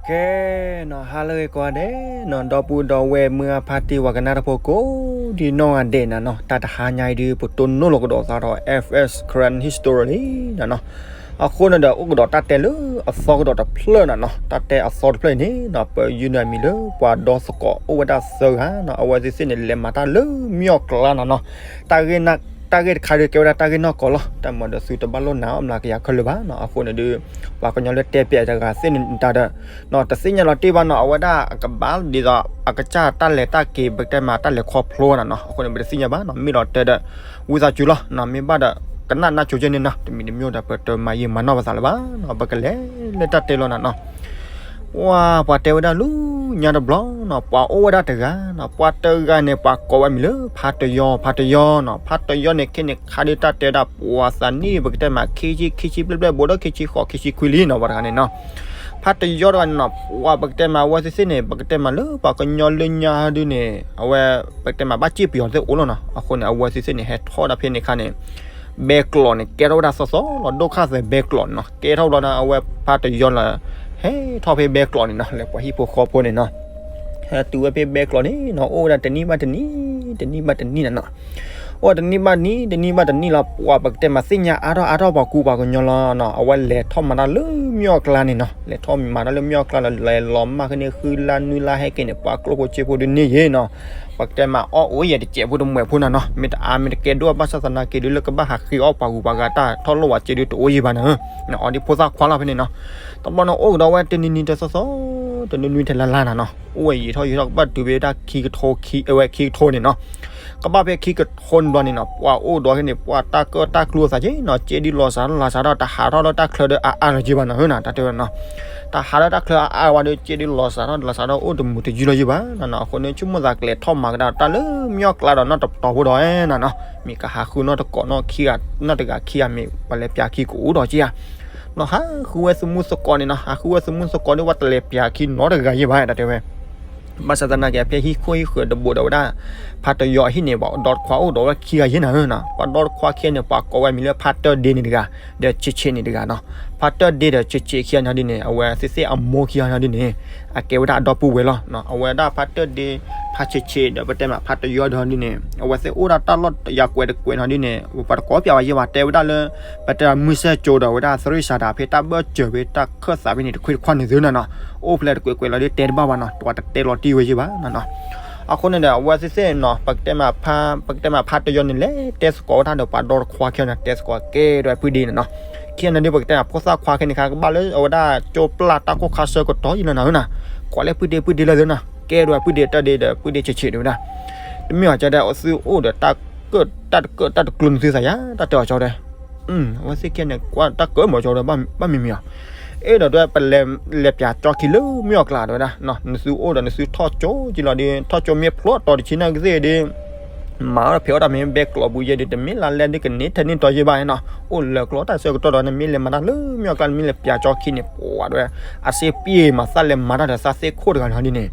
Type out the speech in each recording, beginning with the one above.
ကဲနီၤ ဟါလၢအဂ့ၤကိးဂၤဒဲးနီၤ ဒီပုၢ်ဒီဝဲၢ်မုၢ်အါဖါတံၢ် ပှၤကနၣ်တၢ်ဖိကိးဒံနီၢ်ဂၤဒဲးနၤနီၤ, တၢ်တဟါညါအံၤဒုး ပတိၢ်နီၣ်လီၤကဒီးသးဒီး F S Karen History လံနၤနီၤ. အဃိန့ၣ်ဒီး အိၣ်ကဒီးတၢ်တဲလၢအသီကဒီးတဖျၢၣ်နၤနီၤ, တၢ်တဲအသီတဖျၢၣ်အံၤန့ၣ်နီၤ ပယုၢ်န့ၢ်အမံၤလၢ ပှၤဒီသကိးအိၣ်ဝဲဒၣ်သၢဂၤနီၤ, အဝဲသ့ၣ်သ့ၣ်န့ၣ် လဲၤမၤတၢ်လၢမ့ၢ်အီၣ်ကျါနၤနီၤ. တၢ်ဂ့ၢ်တခါဒုးကဲဝဲဒၣ်တၢ်ဂ့ၢ်နီၢ်ကီၢ်လီၤ, တၢ်မၤဒီးသုတဘၣ်လိၣ်နၤအီၣ်မျးကယၤခဲလၢာ်ဘၣ်နီၤ. အဃိန့ၣ်ဒုး ပှၤကညီလၢတဲပၠးတဂၤသ့ၣ်န့ၣ်တၢ်ဒီး တသ့ၣ်ညါလီၤတ့ၢ်ဘၣ်နီၤ, အဝဲဒၣ်အကဘၣ်ဒ်သိး အကစၢ်တၢ်လဲၤတၢ်က့ၤ ပကတဲမးတၢ်လဲၤခီဖျိနၤနီၤ. အဃိန့ၣ် ပတသ့ၣ်ညါဘၣ်နီၤ, မ့ၢ်ဒီးတဲဒီး ဝံသးစူၤလီၤနီၤ, မ့ၢ်ဘၣ်ဒီးကနၣ်နၢ်ကၠိကဲန့ၣ်နီၤ, တမံၤတမံၤဒီး ပတမၤယံာ်မၤနီၢ်ပသးလၢၤဘၣ်နီၤ, ပကလဲၤလၢတၢ်တဲလီၤနၤနီၤ. ပှၤ ပှၤတဲဝဲဒၣ်လၢညါတဘျီနီၤ, ပှၤအိၣ်ဝဲဒၣ်တဂၤနီၤ, ပှၤတဂၤန့ၣ် ပှၤကိးဝဲမံၤလၢ ဖါတယီ ဖါတယီနီၤ. ဖါတယီန့ၣ် ခဲန့ၣ်ခါဒုးတၢ်တဲဒၣ် ပှၤသးနံၣ် ပကတဲမး ခံဆံ ခံဆံဘျဲၣ်ဘျဲၣ် ဘူးဒီးခံဆံဃိး ခံဆံခွံလံနီၤ, ပှၤတဂၤန့ၣ်နီၤ. ဖါတယီတဂၤန့ၣ်နီၤ, ပှၤပကတဲမး အဝဲသ့ၣ်သ့ၣ်န့ၣ် ပကတဲမးလၢပှၤကညီလၢညါဒုးန့ၣ် အဝဲ ပကတဲမးဘၣ်စံၣ်ပယီၤသ့ၣ်အိၣ်လီၤနီၤ. အဃိန့ၣ် အဝဲသ့ၣ်သ့ၣ်န့ၣ် ဟဲထီၣ်ဒၣ်ဖဲန့ၣ်ခါန့ၣ် ဘဲကျိးန့ၣ် ကဲထီၣ်ဝဲဒၣ်သီသီလီၤ, ဒိၣ်ခါသဲးဘဲကျိးန့ၣ်နီၤ, ကဲထီၣ်ဝဲလီၤဒီး အဝဲဖါတယီလီၤ ဟဲထီၣ်ဖဲဘဲကျိးန့ၣ်နီၤ, လဲၤပှၤဟံၣ်ဖိဃီဖိန့ၣ်နီၤ, ဟဲတုၤဝဲဖဲဘဲကျိးန့ၣ်နီၤ, အိၣ်ဝဲဒၣ်တနံၣ်ဘၣ်တနံၣ်, တနံၣ်ဘၣ်တနံၣ်နၤနီၤ. အိၣ်တနံၣ်ဘၣ်နံၣ်, တနံၣ်ဘၣ်တနံၣ်လီၤ, ပှၤပကတဲမးသ့ၣ်ညါအါထီၣ်အါထီၣ်ပှၤကူပှၤကညီလီၤနီၤ, အဝဲလဲၤထီၣ်မၤတၢ်လၢမ့ၢ်အီၣ်ကျါန့ၣ်နီၤ, လဲၤထီၣ်မၤတၢ်လၢမ့ၢ်အီၣ်ကျါလီၤ, လဲၤလီၤမၢ်ဃ့န့ၢ် ဃုလါနွံလါဟဲက့ၤန့ၣ် ပှၤကျိၣ်ဖိစ့ဖိဒုးန့ၢ်ယဲနီၤ. ပကတဲမးအီၣ်အိၣ်ယဲတစဲးဖိတမှဲးဖိနၤနီၤ, မ့ၢ်တအါမ့ၢ်တကဲဒိၣ်ဘၣ်ဆၣ်သနာ်က့ဒုး လၢကဘၣ်ဟးဃ့အီၣ်ပှၤဂုၤပှၤဂၤတၢ်ထီၣ်လိၣ်ဝဲစ့ဒုးတအိၣ်ယဲဘၣ်နၤ, နအီဒ်ဖိသၣ်ခွါလီၤဖဲန့ၣ်နီၤ. တဘျီန့ၣ်အိၣ်ကဒီးဝဲတနံၤနံၤတသီသီ, တနွံနွံထဲလါလါနၤနီၤ, အိၣ်ဝဲယံာ်ထီၣ်ယံာ်ထီၣ်ကဘၣ်တုၤဖဲတၢ်ခံကထိ, အဝဲခံကထိန့ၣ်နီၤ. ကဘၣ်ဖဲခံကထိန့ၣ်ဘျီန့ၣ်နီၤ, ပှၤအိၣ်ဒီးဖဲန့ၣ် ပှၤတၢ်ကၢၣ်တၢ်ကျူအသးက့နီၤ, စ့ဒုးလီၤစးထီၣ်လီၤစးထီၣ် တဟးထီၣ်လၢတၢ်ချၢဒီးအါအါလၢၤက့ဘၣ်နၤဧၢနၤ, တၢ်တဲဝဲနီၤ. တဟးထီၣ်တၢ်ချၢအါအါဝဲဒီး စ့ဒုးလီၤစးထီၣ်လီၤစးထီၣ် အိၣ်တမုာ်တယုၢ်လၢၤက့ဘၣ်နၤနီၤ. အဃိန့ၣ် ဆိကမိၣ်သးကလဲၤထီၣ်မၤကဒါတၢ်လၢမ့ၢ်အီၣ်ကျါဒီးနီၢ်တပတီၢ်ဖိဒီးနၤနီၤ, မ့ၢ်ကဟးဃုနီၢ်တကိးနီၢ်ခံဂၤ, နီၢ်တဂၤခံဂၤမ့ၢ်ပှၤလဲၤပၠးခံကအိၣ်ဒီးက့ဧါ နီၤ. ဟးဃုဝဲသမူသကိးန့ၣ်နီၤ, ဟးဃုဝဲသမူသကိးဒီး ပှၤတလဲၤပၠးခံနီတဂၤယဲဘၣ် တၢ်တဲဝဲ. ဘၣ်ဆၣ်သနာ်က့ ဖဲဟံၣ်ခိၣ်ဟံၣ်ဃၢၤတဘိးဒီးဝဲဒၣ် ဖါတယီအဟံၣ်န့ၣ် ပှၤဒီတခွါအိၣ်ဒီးဝဲခံဂၤယဲနၤဧၢနီၤ. ပှၤဒီတခွါခံဂၤန့ၣ် ပှၤကိးဝဲမံၤလၢဖါတၢၢ်ဒ့န့ၣ်တဂၤ, ဒီးဆံးဆံးန့ၣ်တဂၤနီၤ. ဖါတၢၢ်ဒ့ဒီးဆံးဆံးခံဂၤန့ၣ်ဒ်န့ၣ် အဝဲသ့ၣ်သ့ၣ်အမိၢ်ခံဂၤန့ၣ်ဒ်န့ၣ် အကဲဝဲဒၣ်အဒီပုၢ်ဝဲၢ်လီၤ. အဝဲဒၣ်ဖါတၢၢ်ဒ့, ဖါဆံးဆံး ဒီးပတဲမးဖါတယီဒီးဒ်န့ၣ် အဝဲသ့ၣ်အိၣ်ဒၣ်တၢ်လီၢ်တယၤကွဲးတကွဲးနီၤဒ်န့ၣ် ပှၤတကိးပၠးဝဲယဲဘၣ် တဲဝဲဒၣ်လၢ ပတဲမုၢ်ဆ့ၣ်ကၠိဒီးဝဲဒၣ်သရံၣ်စၤဒၤ ဖဲတၢ်ဘၢၣ်စၢၤဖဲတၢ်ခၢၣ်သးဖဲန့ၣ် တခွံတခွါန့ၣ်သုနၤနီၤ, အိၣ်ဖဲလဲၣ်တကွဲးကွဲးလီၤဒီးတဲတဘၣ်ဘၣ်နီၤ, တဝဲတတဲလီၤတံၢ်ဝဲယဲဘၣ်နၤနီၤ. အဃိန့ၣ်ဒီးအဝဲသ့ၣ်သ့ၣ်နီၤ ပကတဲမးဖါ, ပကတဲမးဖါတယီန့ၣ် လဲၤတဲသကိးဝဲဒၣ်ဒီးပှၤဒီတခွါခံဂၤန့ၣ် တဲသကိးကဲဒီးဖုဒ့န့ၣ်နီၤ. ခံဂၤန့ၣ်ဒ်ပကတဲမးဖိသၣ်ခွါခဲန့ၣ်ခါ ကဘၣ်လၢအဝဲဒၣ်ကၠိပျၢ်တၢ်ကိၢ်ခါဆၢကတီၢ်ယံၤလီၤနၤဧၢနီၤ, ကိးလၢဖုဒ့ဖုဒ့လၢသုနီၤ, ကဲဒီးဖုဒ့တၢၢ်ဒ့ဒီးဖုဒ့ဆံးဆံးတဲဝဲဒၣ်. တမ့ၢ်အီၤကဒီး အသုအိၣ်ဒီးတၢ်ကၢၣ်တၢ်တကၢၣ်တၢ်တကျိၤန့ၣ်သုသးယါ တၢ်တဲအီၤကဒီး အဝဲသ့ၣ်ခံဂၤန့ၣ် ကွၢ်တၢ်ကၢၣ်မၤကဒီး ဘၣ်မံၤမံၤအီၤ, အဲၣ်ဒိးတဲ ပလဲၤပၠးကၠီခံလၢမ့ၢ်အီၣ်ကျါတဲဝဲဒၣ်, နသုအိၣ်ဒီးနသုထီၣ်ကၠိက့ၤလီၤဒီး ထီၣ်ကၠိမ့ၢ်ဖျိအတီၤတဆံနာ်က့သ့ၣ်ဒီး မၤအီၣ်ဖဲအီၣ်တၢ်မ့ၢ်ဘဲကျိးဘူးယဲဒီး တမ့ၢ်လါလဲဒီးကန့ၢ်ထဲန့ၢ်တီၤယဲဘၣ်နီၤ, အိၣ်လၢကျိၤတၢ်ဆၢကတီၢ်ဒီး နမ့ၢ်လဲၤမၤတၢ်လၢမ့ၢ်အီၣ်ကျါ နမ့ၢ်လဲၤပၠးကၠီခံန့ၣ် ပှၤတဲဝဲ အစ့ပှဲၤမးသးလဲၤမၤတၢ်ဒီးသးသ့ၣ်ခိၣ်တဂၤန့ၣ်ဒ်န့ၣ်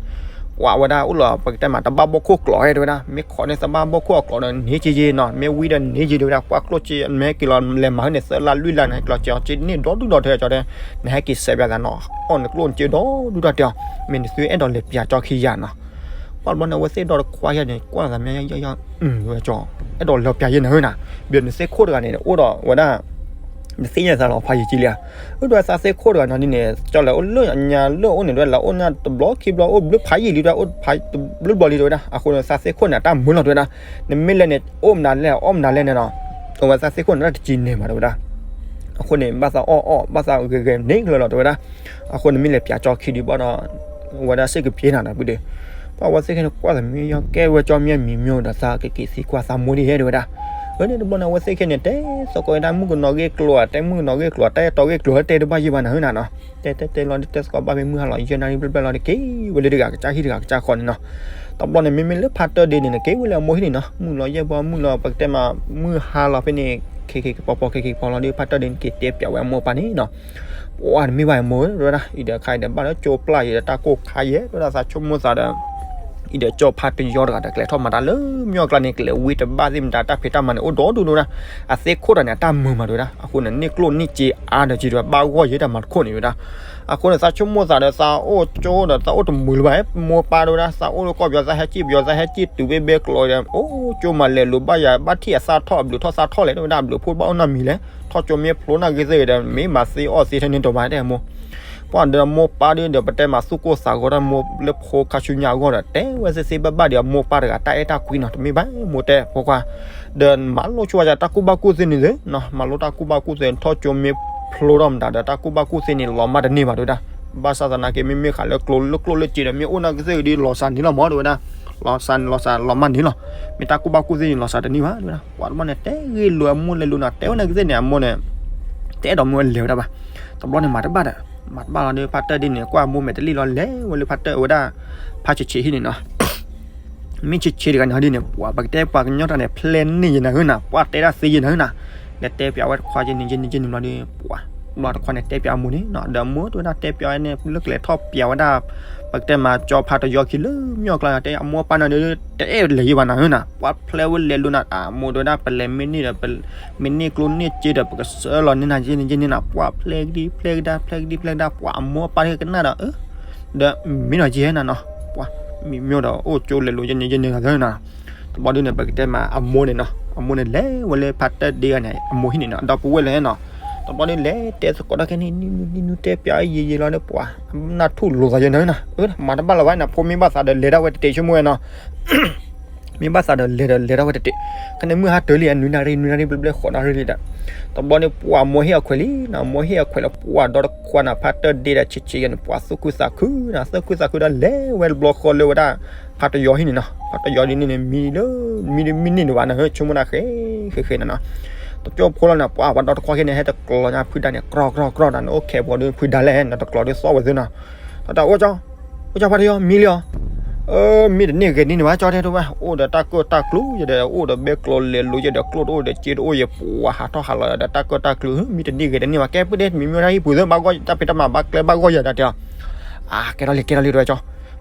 ပှၤဝဲဒၣ်အိၣ်လီၤ ပကတဲမးတဘၣ်ဘီၣ်ခိၣ်ကျိးဟဲတဲဝဲဒၣ်, မ့ၢ်ခိးန့ၢ်သးဘၣ်ဘီၣ်ခိၣ်အကျိးဒီးန့ၢ်က့ၤယဲနီၤ, မ့ၢ်ဝံဒီးန့ၢ်က့ၤတဲဝဲဒၣ်, ကွၢ်ကျိၣ်စ့ နမ့ၢ်ဟဲက့ၤလီၤလဲၤမၤန့ၢ်သၢလါလွံၢ်လါန့ၣ် ဟဲက့ၤလီၤစ့န့ၢ်ဒီဒူၣ်ဒီထၢကၠီတဲ, နဟဲက့ၤစဲးပၠးသးနီၤ, အီၣ်နကျိၣ်နစ့ဒီဒူၣ်ဒီထၢအီၤ, မ့ၢ်နသုအဲၣ်ဒိးလဲၤပၠးကၠီခံယါနီၤ. ကွၢ်တဘျီန့ၣ် အဝဲသ့ၣ်ဒီတခွါယါန့ၣ် ကွၢ်သးမ့ၢ်ယါယါ ဝဲကၠီ အဲၣ်ဒိးလဲၤပၠးယဲနၤဧၢနီၤ, ဘၣ်နသ့ၣ်ခိၣ်တဂၤန့ၣ် အိၣ်ဒီးဝဲဒၣ် နသ့ၣ်ညါသးလီၤဖးယံာ်ကံလံဧါ, အိၣ်ဒီးသးသ့ၣ်ခိၣ်တဂၤန့ၣ်ဒ်န့ၣ် ကၠီလဲၤအိၣ်လၢညါလၢအိၣ်န့ၣ်ဒ် လၢအိၣ်ညါတဘျီခံဘျီ အိၣ်ဘျုးဖးယံာ်လံတဲဝဲဒၣ်, အိၣ်ဖးတဘျုးဘျီလံတဲဝဲဒၣ်, အဃိန့ၣ် သးသ့ၣ်ခိၣ်န့ၣ် အတၢ်မုာ်လီၤတဲဝဲဒၣ်, နမ့ၢ်လဲၤန့ၣ် အိၣ်မနုၤလဲၣ် အီၣ်မနုၤလဲၣ်န့ၣ်နီၤ, အဝဲသးသ့ၣ်ခိၣ်န့ၣ် တၢ်တစံးန့ၢ်ဘၣ်တဲဝဲဒၣ်, အဃိန့ၣ် ဘၣ်သးအီၣ်အီၣ် ဘၣ်သးဂဲၤဂဲၤန့ၣ်ကလၢာ်လီၤတဲဝဲဒၣ်, အဃိန့ၣ်မ့ၢ်လဲၤပၠးကၠီခံဒုးဘၣ်ဒီး အဝဲဒၣ်စ့ၢ်ကပျဲနၤဒီးပုၢ်ဒ့, ပှၤဝဲသ့ၣ်ခဲန့ၣ် ကွၢ်သးမ့ၢ်ယီၤကဲဝဲကၠီမ့ၢ်မံၤမ့ၢ်ဒီးသးကက့ၤသံကွၢ်သးမိၢ်ဒ်ဟဲတဲဝဲဒၣ်, အန့ၣ်တဘျီန့ၣ် အဝဲသ့ၣ်ခဲန့ၣ် တဲသကိးဝဲဒၣ်မုၣ်ကနီၤဂ့ၢ်ကျိၤဧါ, တဲမုၣ်ကနီၤဂ့ၢ်ကျိၤ တဲတီဂ့ၢ်ကျိၤ တဲတဘၣ်ယဲဘၣ်နၤဧၢနီၤ, တဲတဲတဲလီၤ တဲသကိးဘၣ်ဖဲမုၢ်ဟါလီၤ ယဲၢ်နၣ်ရံၣ်ဘျဲၣ်ဘျဲၣ်လီၤဒီး က့ၤဝဲလၢတဂၤကစၢ်ဟံၣ်တဂၤကစၢ်ဃီန့ၣ်နီၤ, တဘျီန့ၣ် မ့မ့ၢ်လၢဖါတၢၢ်ဒ့န့ၣ် နက့ၤဝဲလၢအမိၢ်ဟံၣ်န့ၣ်နီၤ, မုၢ်လီၤယဲၢ်ဘီမုၢ်လီၤ ပကတဲမး မုၢ်ဟါလီၤဖဲန့ၣ် ခဲက့ၤကပီၤပီၤခဲက့ၤကပီၤလီၤဒီး ဖါတၢၢ်ဒ့န့ၣ်က့ၤတဲပၠးဝဲအမိၢ်အပၢ်န့ၣ်နီၤ, ပှၤတမ့ၢ်ဘၣ်အမိၢ်တဲဝဲဒၣ် အံၤဒီးခါအံၤဒီးဘၣ်လၢကၠိပျၢ်ယဲဒီးတၢ်ကိၢ်ခါယဲတဲဝဲဒၣ် သးဆိကမိၣ်သးဒီး အံၤဒီးကၠီဖါတယီတဂၤဒီး ကလဲၤထီၣ်မၤတၢ်လၢမ့ၢ်အီၣ်ကျါန့ၣ် ကလဲၤဝံတဘၣ်သ့ၣ်မတၤ တၢ်ဖံးတၢ်မၤန့ၣ် အိၣ်ဒီဒူၣ်ဒိၣ်ဝဲဒၣ်, အသ့ၣ်ခိၣ်တဂၤန့ၣ် အတၢ်မုာ်မးတဲဝဲဒၣ်, အဃိန့ၣ် န့ၢ်ကျိၣ်န့ၢ်စ့အါဒီးက့ၤတဲဝဲ ဘၣ်ဂီၢ်ယဲတၢ်မၤတခိၣ်န့ၣ်ဝဲဒၣ်, အဃိန့ၣ် သးဆိကမိၣ်သးဒီး သးအိၣ်ကၠိဒီး သးအိၣ်တမုာ်လၢၤဘၣ်, မိၢ်ပၢ်တဲဝဲဒၣ် သးအိၣ်လၢကီၢ်ပယီၤ သးဟဲက့ၣ်ပယီၤ သးဟဲက့ၣ်တုၤဘ့ၣ်ဘဲကျိးဒီး အိၣ်ကၠိမၤလဲၤလိာ်ဘၣ်ယၤ ဘၣ်ထံၣ်အသၣ်ထီၣ် အဘျုးထီၣ်သၣ်ထီၣ်လဲၣ် တဲဝဲဒၣ် အဘျုးဖှိၣ်ဘၣ်အိၣ်နီတမံၤလဲၣ်, ထီၣ်ကၠိမ့ၢ်ဖျိနာ်က့သ့ၣ်ဒီး မ့ၢ်မၤသ့အီၣ်သ့ထဲန့ၣ်တမၤတဲအမိၢ် ပှၢ်ဒီးမိၢ်ပၢ်ဒီး ပတဲမၤသူၣ်ကိၢ်သးဂီၤတၢ်မိၢ်လၢဖိခါဆူညါအဂီၢ်ဒီး တဲဝဲသ့ၣ်သ့ၣ်ဘၣ်ဘၣ်ဒီး မိၢ်ပၢ်တဂၤတၢ်အဲၣ်တၢ်ကွံနီၤ တမ့ၢ်ဘၣ် မိၢ်တဲဖိခွါ ဒီးမၤလိဆိဝဲယၤတၢ်ကူၣ်ဘၣ်ကူၣ်သ့န့ၣ်သ့နီၤ မၤလိတၢ်ကူၣ်ဘၣ်ကူၣ်သ့ ထီၣ်ကၠိမ့ၢ်ဖျိထီၣ်မတၤဒီး တၢ်ကူၣ်ဘၣ်ကူၣ်သ့န့ၣ် လီၤမၢ်တန့ၢ်ဘၣ် တဲဝဲဒၣ်. ဘၣ်ဆၣ်သနာ်က့ မ့မ့ၢ်ဃးလၢကျိလၢကျိၣ်လၢစ့ဒီး မ့ၢ်အိၣ်နာ်က့သ့ၣ်ဒီး လီၤစှၤန့ၣ်လီၤမး တဲဝဲဒၣ်. လီၤစှၤန့ၣ်လီၤစှၤ လီၤမၢ်န့ၣ်လီၤ. မ့ၢ်တၢ်ကူၣ်ဘၣ်ကူၣ်သ့န့ၣ် လီၤစှၤတန့ၢ်ဘၣ် တဲဝဲဒၣ်. ပှၤတဘျီန့ၣ် တဲဂ့ၢ်လိာ်အမိၢ်လဲၤလိာ်နီၤ တဲဝဲနာ်က့သ့ၣ်န့ၣ် အမိၢ်န့ၣ် တအဲၣ်ဒိးမိၢ်ဝဲလဲၤဝဲဒၣ်ဘၣ်. တဘျီန့ၣ် မၤတဘၣ်ဒီး မၤတဘၣ်လီၤဒီး ဖါတၢၢ်ဒ့န့ၣ် ကွၢ်မိၢ်မဲာ်တလံၣ်လီၤ လဲၤဝဲလၢဖါတၢၢ်ဝဲဒၣ် ဖါဆံးဆံးဟံၣ်န့ၣ်နီၤ မ့ၢ်ဆံးဆံးတဂၤန့ၣ်ဟီဒ်န့ၣ် ပှၤပကတဲပှၤကညီတၢ်န့ၣ် ဖျဲးန့ၢ်ယနၤဧၢနၤ ပှၤတဲဒၣ်သ့ယနၤဧၢနၤ, လဲၤတဲပၠးဝဲတခွါကန့ၣ်ကန့ၣ်ကန့ၣ်ဘျီဒီး ပှၤ ဘျီတခွါန့ၣ်တဲပၠးအမိၢ်န့ၣ်နီၤ ဒီးမိၢ်တဲဝဲဒၣ်တဲပၠးဝဲန့ၣ် လၢကလဲၤထီၣ်ပၠးဝဲဒၣ် ပကတဲမၤကၠီဖါတယီခံလၢမ့ၢ်အီၣ်ကျါ တဲအမိၢ်ပၢ်န့ၣ်ဒီး တအဲၣ်လဲၤယံၤဘၣ်နၤဧၢနၤ ပှၤဖျဲးဝဲလဲၤလိာ်နၤ အမိၢ်တဲဝဲဒၣ် ပလဲၤမ့ၢ်န့ၢ်ဒီး မ့ၢ်န့ၢ်ကျိၣ်န့ၢ်စ့ဒီး ပကဆှၢလီၤန့ၢ်နၤကန့ၣ်ကန့ၣ်နၤ ပှၤဖျဲးကဒံဖျဲးကဒါ ဖျဲးကဒံဖျဲးကဒါ ပှၤအမိၢ်ပၢ်တကနၣ်ဒီး အၢ ဒီးမ့ၢ်နီၤကဲနၤနီၤ ပှၤ မ့ၢ်မ့ၢ်ဒီးအိၣ်ကၠိလဲၤလိာ်ယန့ၣ်ယန့ၣ်လီၤသၢနၤ, တဘျီဒုန့ၣ် ပကတဲမးအမိၢ်န့ၣ်နီၤ အမိၢ်န့ၣ်လဲၤဝဲလၢဖါတၢၢ်ဒ့ဂၤန့ၣ် အမိၢ်ဟံၣ်န့ၣ်နီၤ ဒီပုၢ်ဝဲၢ်လဲၣ်နီၤ, တဘျီဒုလဲၤတဲသကိးတၢ်ခဲန့ၣ် နံၤနံၤနံၤနံၤတဲပၠးယံၤယံၤလီၤဒီး ပှၤ နၢ်ထူၣ်လိာ်သးယဲနၤနၤ, မၤတဘၣ်လီၤဝဲနၤ ဖိမ့ၢ်ဘၣ်သးဒီးလဲၤဒၣ်ဝဲတတဲာ်ဆိကမိၣ်ဝဲနီၤ မ့ၢ်ဘၣ်သးဒီးလဲၤဒီးလဲၤထီၣ်ဝဲတတဲာ်, ခဲန့ၣ်မုၢ်ဟါတၢၤလံ အနွံနၣ်ရံၣ် နွံနၣ်ရံၣ်ဘျဲၣ်ဘျဲၣ်ဃိးနၣ်ရံၣ်လံဒီး, တဘျီန့ၣ်ပှၤမိၢ်ဟ့ၣ်အခွဲးလံနီၤ, မိၢ်ဟ့ၣ်အခွဲးလၢပှၤဒီတခွါနၤ ဖါတၢၢ်ဒ့ဒီးဆံးဆံးယဲန့ၣ် ပှၤသူၣ်ခုသးခုနီၤ, သူၣ်ခုသးခုဒီးလဲၤဝဲတဘျီဃီလၢဝဲဒၣ် ဖါတယီဟံၣ်န့ၣ်နီၤ, ဖါတယီဒ်န့ၣ်န့ၣ် မံလၢ မံဒ်မံန့ၢ်ဒံးဘၣ်နၤ ဆိကမိၣ်နၤဃဲ ဃဲဃဲနၤနီၤ, တကၠိဖိလီၤန့ၣ် ပှၤပှၤဒီတခွါခဲန့ၣ် ဟဲတကျီၤညါဖုဒါန့ၣ် ကြီကြီကြီဒီးန့ၣ် အိၣ်ခဲးပှၤဒီး ဖုဒါလဲၣ်နီၤ တကျီၤဒီးသီၣ်ဝဲသ့နီၤ, တၢ်အိၣ်ကၠီ အိၣ်ကၠီဖါတယီ မံလံအီၤ, အၢ မံတန့ၢ်ဂ့ၤဒ်န့ၣ်ဘၣ် ကၠီတဲတဝဲ အိၣ်ဒီးတၢ်ကၢၣ်တၢ်ကျူယဲဒီး အိၣ်ဒီးဘဲကျိးလဲၤလိာ်ယဲဒီး ကျိၣ်တအိၣ်ဒီးစ့တအိၣ်ယဲ ပှၤဟးထီၣ်ဟးလီၤယဲဒီး တၢ်ကၢၣ်တၢ်ကျူ မံတန့ၢ်ဂ့ၤတန့ၢ်ဘၣ် ကဲပုၢ်ဒ့ မံမံတၢ်ဟံၣ်ပူၤသ့ ဘၣ်ဂီၢ် တၢ်ဖံးတၢ်မၤဘၣ်ကျဲဘၣ်ဂီၢ်ယဲဒၣ်တဲအီၤ, အၢ ကဲထီၣ်လံ ကဲထီၣ်လံတဝဲကၠီ,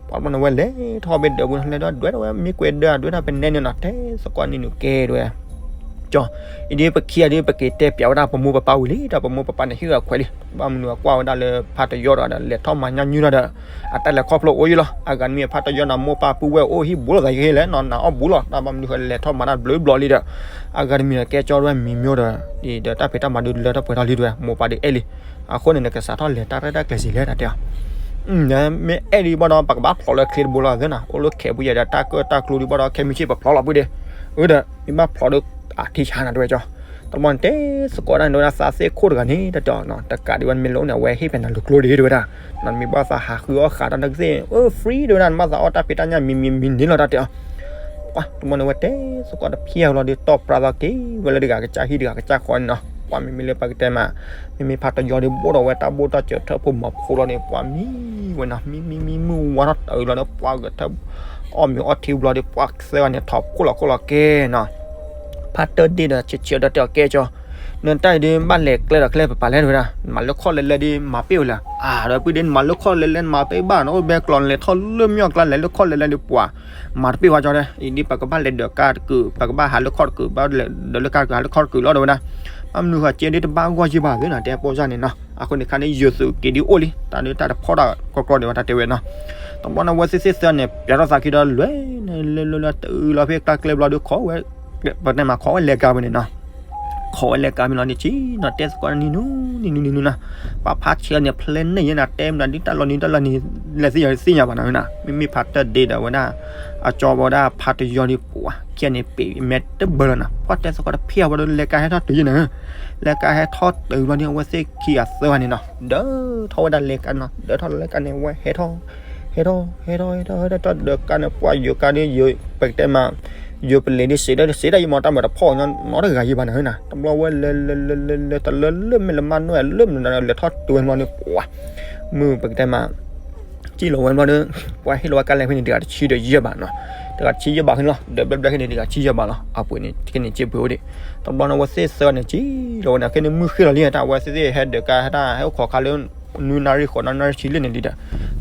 ပှၤတဘျီန့ၣ်ဝဲလဲၤထီၣ်ဘ့ၣ်ဒၢးပူၤ လဲၤဒီးဒွဲၣ်ထီၣ်ဝဲ မ့ၢ်ကွဲးဒၢးဒွဲၣ်ထီၣ်ပနဲန့ၣ်နီၤ တဲသကိးန့ၣ်နုာ်ကဲတဝဲ ကၠီ, အံၤဒ်ပခံဂၤဒ် ပက့ၤတဲပၠးဝဲဒၣ်ပမိၢ်ပပၢ်ဝံၤလံ ဒီးပမိၢ်ပပၢ်န့ၣ် ဟ့ၣ်အခွဲးလံ, ဘၣ်မနုၤအကွၢ်ဝဲဒၣ်လၢဖါတယီဒီး လဲၤထီၣ်မၤညါညူထီၣ်ဒီး အတၢ်လဲၤခီဖျိအိၣ်ယံၤလီၤ, အဂၤတမံၤဖါတယီဒီးမိၢ်ပၢ်ပုၢ်ဝဲၢ်အိၣ်ဟံၣ်ဘူးလိာ်သးယံၤလဲၣ်နီၤ နၤအီၣ်ဘူးလီၤ တၢ်ဘၣ်မနုၤဃိလဲၤထီၣ်မၤတၢ်ဘျုးဘျီလံဒီး, အဂၤတမံၤဒီးကဲကၠီတဝဲမံၤမံၤဒီး, ဒီးတၢ်ဖံးတၢ်မၤဒုးလၢထီၣ်ပှဲၤထီၣ်လံတဝဲ မိၢ်ပၢ်ဒုးအဲၣ်လံ, အဃိန့ၣ် နကစးထီၣ်လဲၤတၢ်ရဲၣ်တၢ်ကျဲၤစံးလဲၣ်တၢ်တဲအီၤ မ့ၢ်အဲၣ်ဒံးဘၣ်ဒီး ပကဘၣ်ဖျိးလၢချ့တဘိလီၤသ့နီၤ, အိၣ်လၢခဲးပူၤယဲဒီး တၢ်ကၢၣ်တၢ်ကျူဒံးဘၣ်ဒီး ခဲမုၢ်ဆ့ၣ်ပဖျိးလီၤပုၢ်ဒ့, အၢဒီး မ့ၢ်ဘၣ်ဖျိးဒီး အထံဆါနၤတဝဲကၠီ, တဘျီန့ၣ်တဲသကိးဒၣ်န့ၣ်တဝဲဒၣ် သးသ့ၣ်ခိၣ်တဂၤန့ၣ် တၢ်တဲအီၤနီၤ, တကးဒံးဝဲမ့ၢ်လၢအိၣ်န့ၣ် အဝဲဟ့ၣ်ဖဲနၤလူၤကျိဒံးတဝဲဒၣ်, နမ့ၢ်ဘၣ်သးဟးဃုအီၣ်ဃးတၢ်နၢ်ကသ့ၣ် အၢ free တဝဲဒၣ် နဘၣ်သးအီၣ်တၢ်ဖံးတၢ်ညၣ်မံၤမံၤမံၤန့ၣ်လီၤတၢ်တဲအီၤ ပှၤ တဘျီန့ၣ်ဝဲတဲသကိးတဖျၢၣ်လီၤဒီး တီၢ်ပြးသီက့ၤဝဲလၢတဂၤကစၢ်ဟံၣ်တဂၤကစၢ်ဃီန့ၣ်နီၤ, ပှၤမ့မ့ၢ်လၢပကတဲမး, မ့မ့ၢ်ဖါတယီဒုးဘိၣ်ဒီးဝဲတၢ်ဘိၣ်တၢ်စၢၤထၢၣ်ဖိမီၤဖိလီၤန့ၣ် ပှၤမံဝဲနီၤ, မံမံမံမုၢ်ဝါထီၣ်တၢ်အုးလီၤဒီး ပှၤဂဲၤထၢၣ် အီၣ်မ့ၤအီထံဘျီဒီး ပှၤသၢဂၤန့ၣ် ထီၣ်ခိၣ်လီၤခိၣ်လီၤကဲနီၤ, ဖါတၢၢ်ဒ့ဒီး ဆံးဆံးဒီးတဲအီၤကဲကၠီ, နတၢ်အံၤဒုး ဘၣ်လဲၤကျဲဒီးကျဲပပာ်လဲၣ်တဝဲဒၣ်, မၤလၢခီၣ်လဲၤလဲၤဒုး မၤပ့ၢ်ဝဲလၢၤ, အၢ ဒီးပုၢ်ဒ့ နမၤလၢခီၣ်လဲၤလဲၤ နမၤပ့ၢ်ဘၣ်နီၤ, အိၣ်ဘဲကျိး နလဲၤထီၣ်လၢမ့ၢ်အီၣ်ကျါ လဲၤလၢခီၣ်လဲၤလဲၤဒုး ပှၤ မၤတပ့ၢ်ဝဲကၠီတဲ, အံၤဒ်ပကဘၣ်လဲၤဒၢးကါတကုာ် ပကဘၣ်ဟးလၢခီၣ်တကုာ် ဘၣ်လဲၤဒၢးလၢကါတကုာ် ဟးလၢခီၣ်တကုာ်လီၤတဝဲဒၣ်, ဘၣ်မနုၤဃိကဲဒ်တဘၣ်ဂီၢ်ယံၤဘၣ်သ့နီၤ တဲပိၢ်စၢ်န့ၣ်နီၤ, အဃိန့ၣ်ခါန့ၣ် ယိၤသုးက့ၤဒ်အိၣ်လံ တၢ်ဒုးတၢ်တဖီၣ်တၢ်ကီကီဒံးဝဲတၢ်တဲဝဲနီၤ, တဘျီန့ၣ်ဝဲသ့ၣ်သ့ၣ်သၢန့ၣ် ပၠးထီၣ်သးခံဒီးလွဲၢ် လၢလၢလၢ တအုးလီၤဖဲကျါကျဲဘျီဒီး ခိးဝဲ ပတဲမးခိးဝဲလဲၤကါဝဲန့ၣ်နီၤ, ခိးဝဲလဲၤကါမ့ၢ်လီၤန့ၣ် ဆံနီၤ တဲသကိးနံၤနူနံၤနူနံၤနူနၤ, ပှၤဖးဆံးလီၤန့ၣ် ဖျဲးန့ၢ်ယဲနၤ တဲမနုၤဒ်တၢ်လီၤနံၤတၢ်လီၤနံၤ လဲၤသ့ၣ်ညါသ့ၣ်ညါဘၣ်နီၤ, မ့မ့ၢ်ဖးတၢၢ်ဒ့ဒီးဝဲဒၣ် အကၠီဝဲဒၣ်ဖးတယီဒ်ပှၤ ခံဂၤန့ၣ် ပ့ၤမဲာ်တဘၢလီၤနီၤ, ပှၤတဲသကိးတဖျၢၣ်ဝဲဒီး လဲၤကါဟဲထီၣ်တုၤယဲနၤ, လဲၤကါဟဲထီၣ်တုၤဘျီဒီး အဝဲသ့ၣ်ခံဂၤသၢဂၤန့ၣ်နီၤ ဒၢထီၣ်ဝဲဒၣ်လဲၤကါနီၤ, ဒၢထီၣ်လဲၤကါန့ၣ် ဝဲဟဲထီၣ် ဟဲထီၣ် ဟဲထီၣ် ဟဲထီၣ် ဟဲထီၣ် ဟဲထီၣ် တၢ်ဒၢးကါန့ၣ် ပှၤယိၤကါဒ်ယိၤ ပကတဲမး ယိၤပလံၤဒ်စံးဒ်စံးဒ်ယမီၤတၢ်မၤတဖီၣ်ညီနီတဂၤယံၤဘၣ်နၤနီၤ, တဘျီဝဲလဲၤလဲၤလဲၤလဲၤလဲၤ တလၢလၢမ့ၢ်လၢမါနိၣ်လဲၤလၢမနုၤလဲၤထီၣ်တုၤဝဲမီၤန့ၣ် ပှၤ မုၢ်ပကတဲမး စံၣ်လီၤဝဲဘျီဒီး ပှၤဟ့ၣ်လီၤဝဲကါလဲၣ်ဖဲန့ၣ် တဂၤတဆံဒီးယဲၢ်ဘးနီၤ, တဂၤတဆံယဲၢ်ဘးဖဲန့ၣ်လီၤ, ဒီးဘျဲဘျဲခဲန့ၣ် တဂၤတဆံယဲၢ်ဘးလီၤ, အပှ့ၤန့ၣ် ခဲန့ၣ် စ့ပှ့ၤအိၣ်ဒံး, တဘျီန့ၣ် အဝဲသ့ၣ်သၢဂၤန့ၣ် စံၣ်လီၤဝဲန့ၣ် ခဲန့ၣ် မုၢ်ဃ့ၢ်လီၤလံ တၢ်အဝဲသ့ၣ်သ့ၣ်ဟဲဒၢးကါ ဟဲတၢ်ဟဲအိၣ်ခိးခါလၢ နွံနၣ်ရံၣ် ဃိးနၣ်ရံၣ် နၣ်ရံၣ်ဆံလၢန့ၣ်လံဒီး,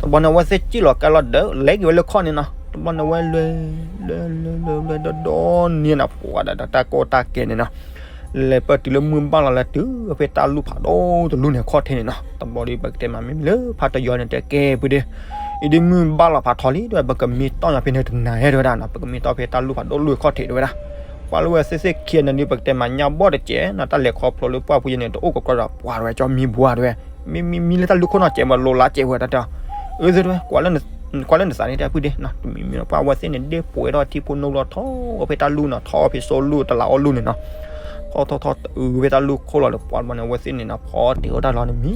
တဘျီန့ၣ် အဝဲသ့ၣ်စံၣ်လီၤကါလီၤဒီး လဲၤက့ၤဝဲလၢခီၣ်န့ၣ်နီၤ, တဘျီန့ၣ် အဝဲလဲၤ လဲၤလဲၤလဲၤလဲၤ ဒီဒီနံၤနၤ ပှၤဒီးတၢ်ကီတၢ်ခဲန့ၣ်နီၤ လဲၤပၢၢ်တုၤလၢမုၢ်ဘၣ်လီၤ လဲၤတုၤဖဲတၢ်လူၢ်ဖးဒိၣ်တလူၢ်န့ၣ်ခီၣ်ထံးန့ၣ်နီၤ. တဘျီဒီး ပကတဲမးမ့မ့ၢ်လၢဖါတယီန့ၣ် တဲကဲဖုဒ့, အံၤဒ်မုၢ်ဘၣ်လီၤဖးထီလံ ဒီး ပကမံတီၢ်ညါဖဲန့ၣ်တနၤဧဲ တဲဝဲဒၣ်နီၤ, ပကမံတီၢ်ဖဲတၢ်လူၢ်ဖးဒိၣ်တလူၢ်ခီၣ်ထံး တဲဝဲဒၣ်. ပှၤလၢဝဲသ့ၣ်သ့ၣ်ခံဂၤန့ၣ်ဒီး ပကတဲမးညါဘီၣ်တစဲးနီၤ, တၢ်လဲၤခီဖျိလၢပှၢ်ပူၤယဲန့ၣ် တအိၣ်ကကွၢ်ဒီး ပှၤတဝဲကၠီမံဘှါတဝဲ, မ့မ့ၢ်လၢတၢ်လူၢ်ခိၣ်နီၢ်စဲး မ့ၢ်လိၤလါစဲးဝဲတၢ်တဲအီၤ. အၢ သ့ၣ်တဝဲ ကွၢ်လၢနသးန့ၣ် တဲဖုဒ့နီၤ, တမံၤမံၤနီၤ ပှၤဝဲသ့ၣ်န့ၣ် ဒ့ၣ်ပှဲၤထီၣ်ထံဖိနီၣ်ဘျီ ထီၣ်ဖဲတၢ်လူၢ်နီၤ, ထီၣ်ဖဲစိလူၢ် တလးအီၣ်လူၢ်န့ၣ်နီၤ, ထီၣ်ထီၣ်ထီၣ်တုၤဖဲတၢ်လူၢ်ခိၣ်လီၤဒီး ပှၤတဘျီန့ၣ် အဝဲသ့ၣ်န့ၣ်နီၤ ဖီတ့ၢ်အီၣ်တၢ်လီၤန့ၣ် မံ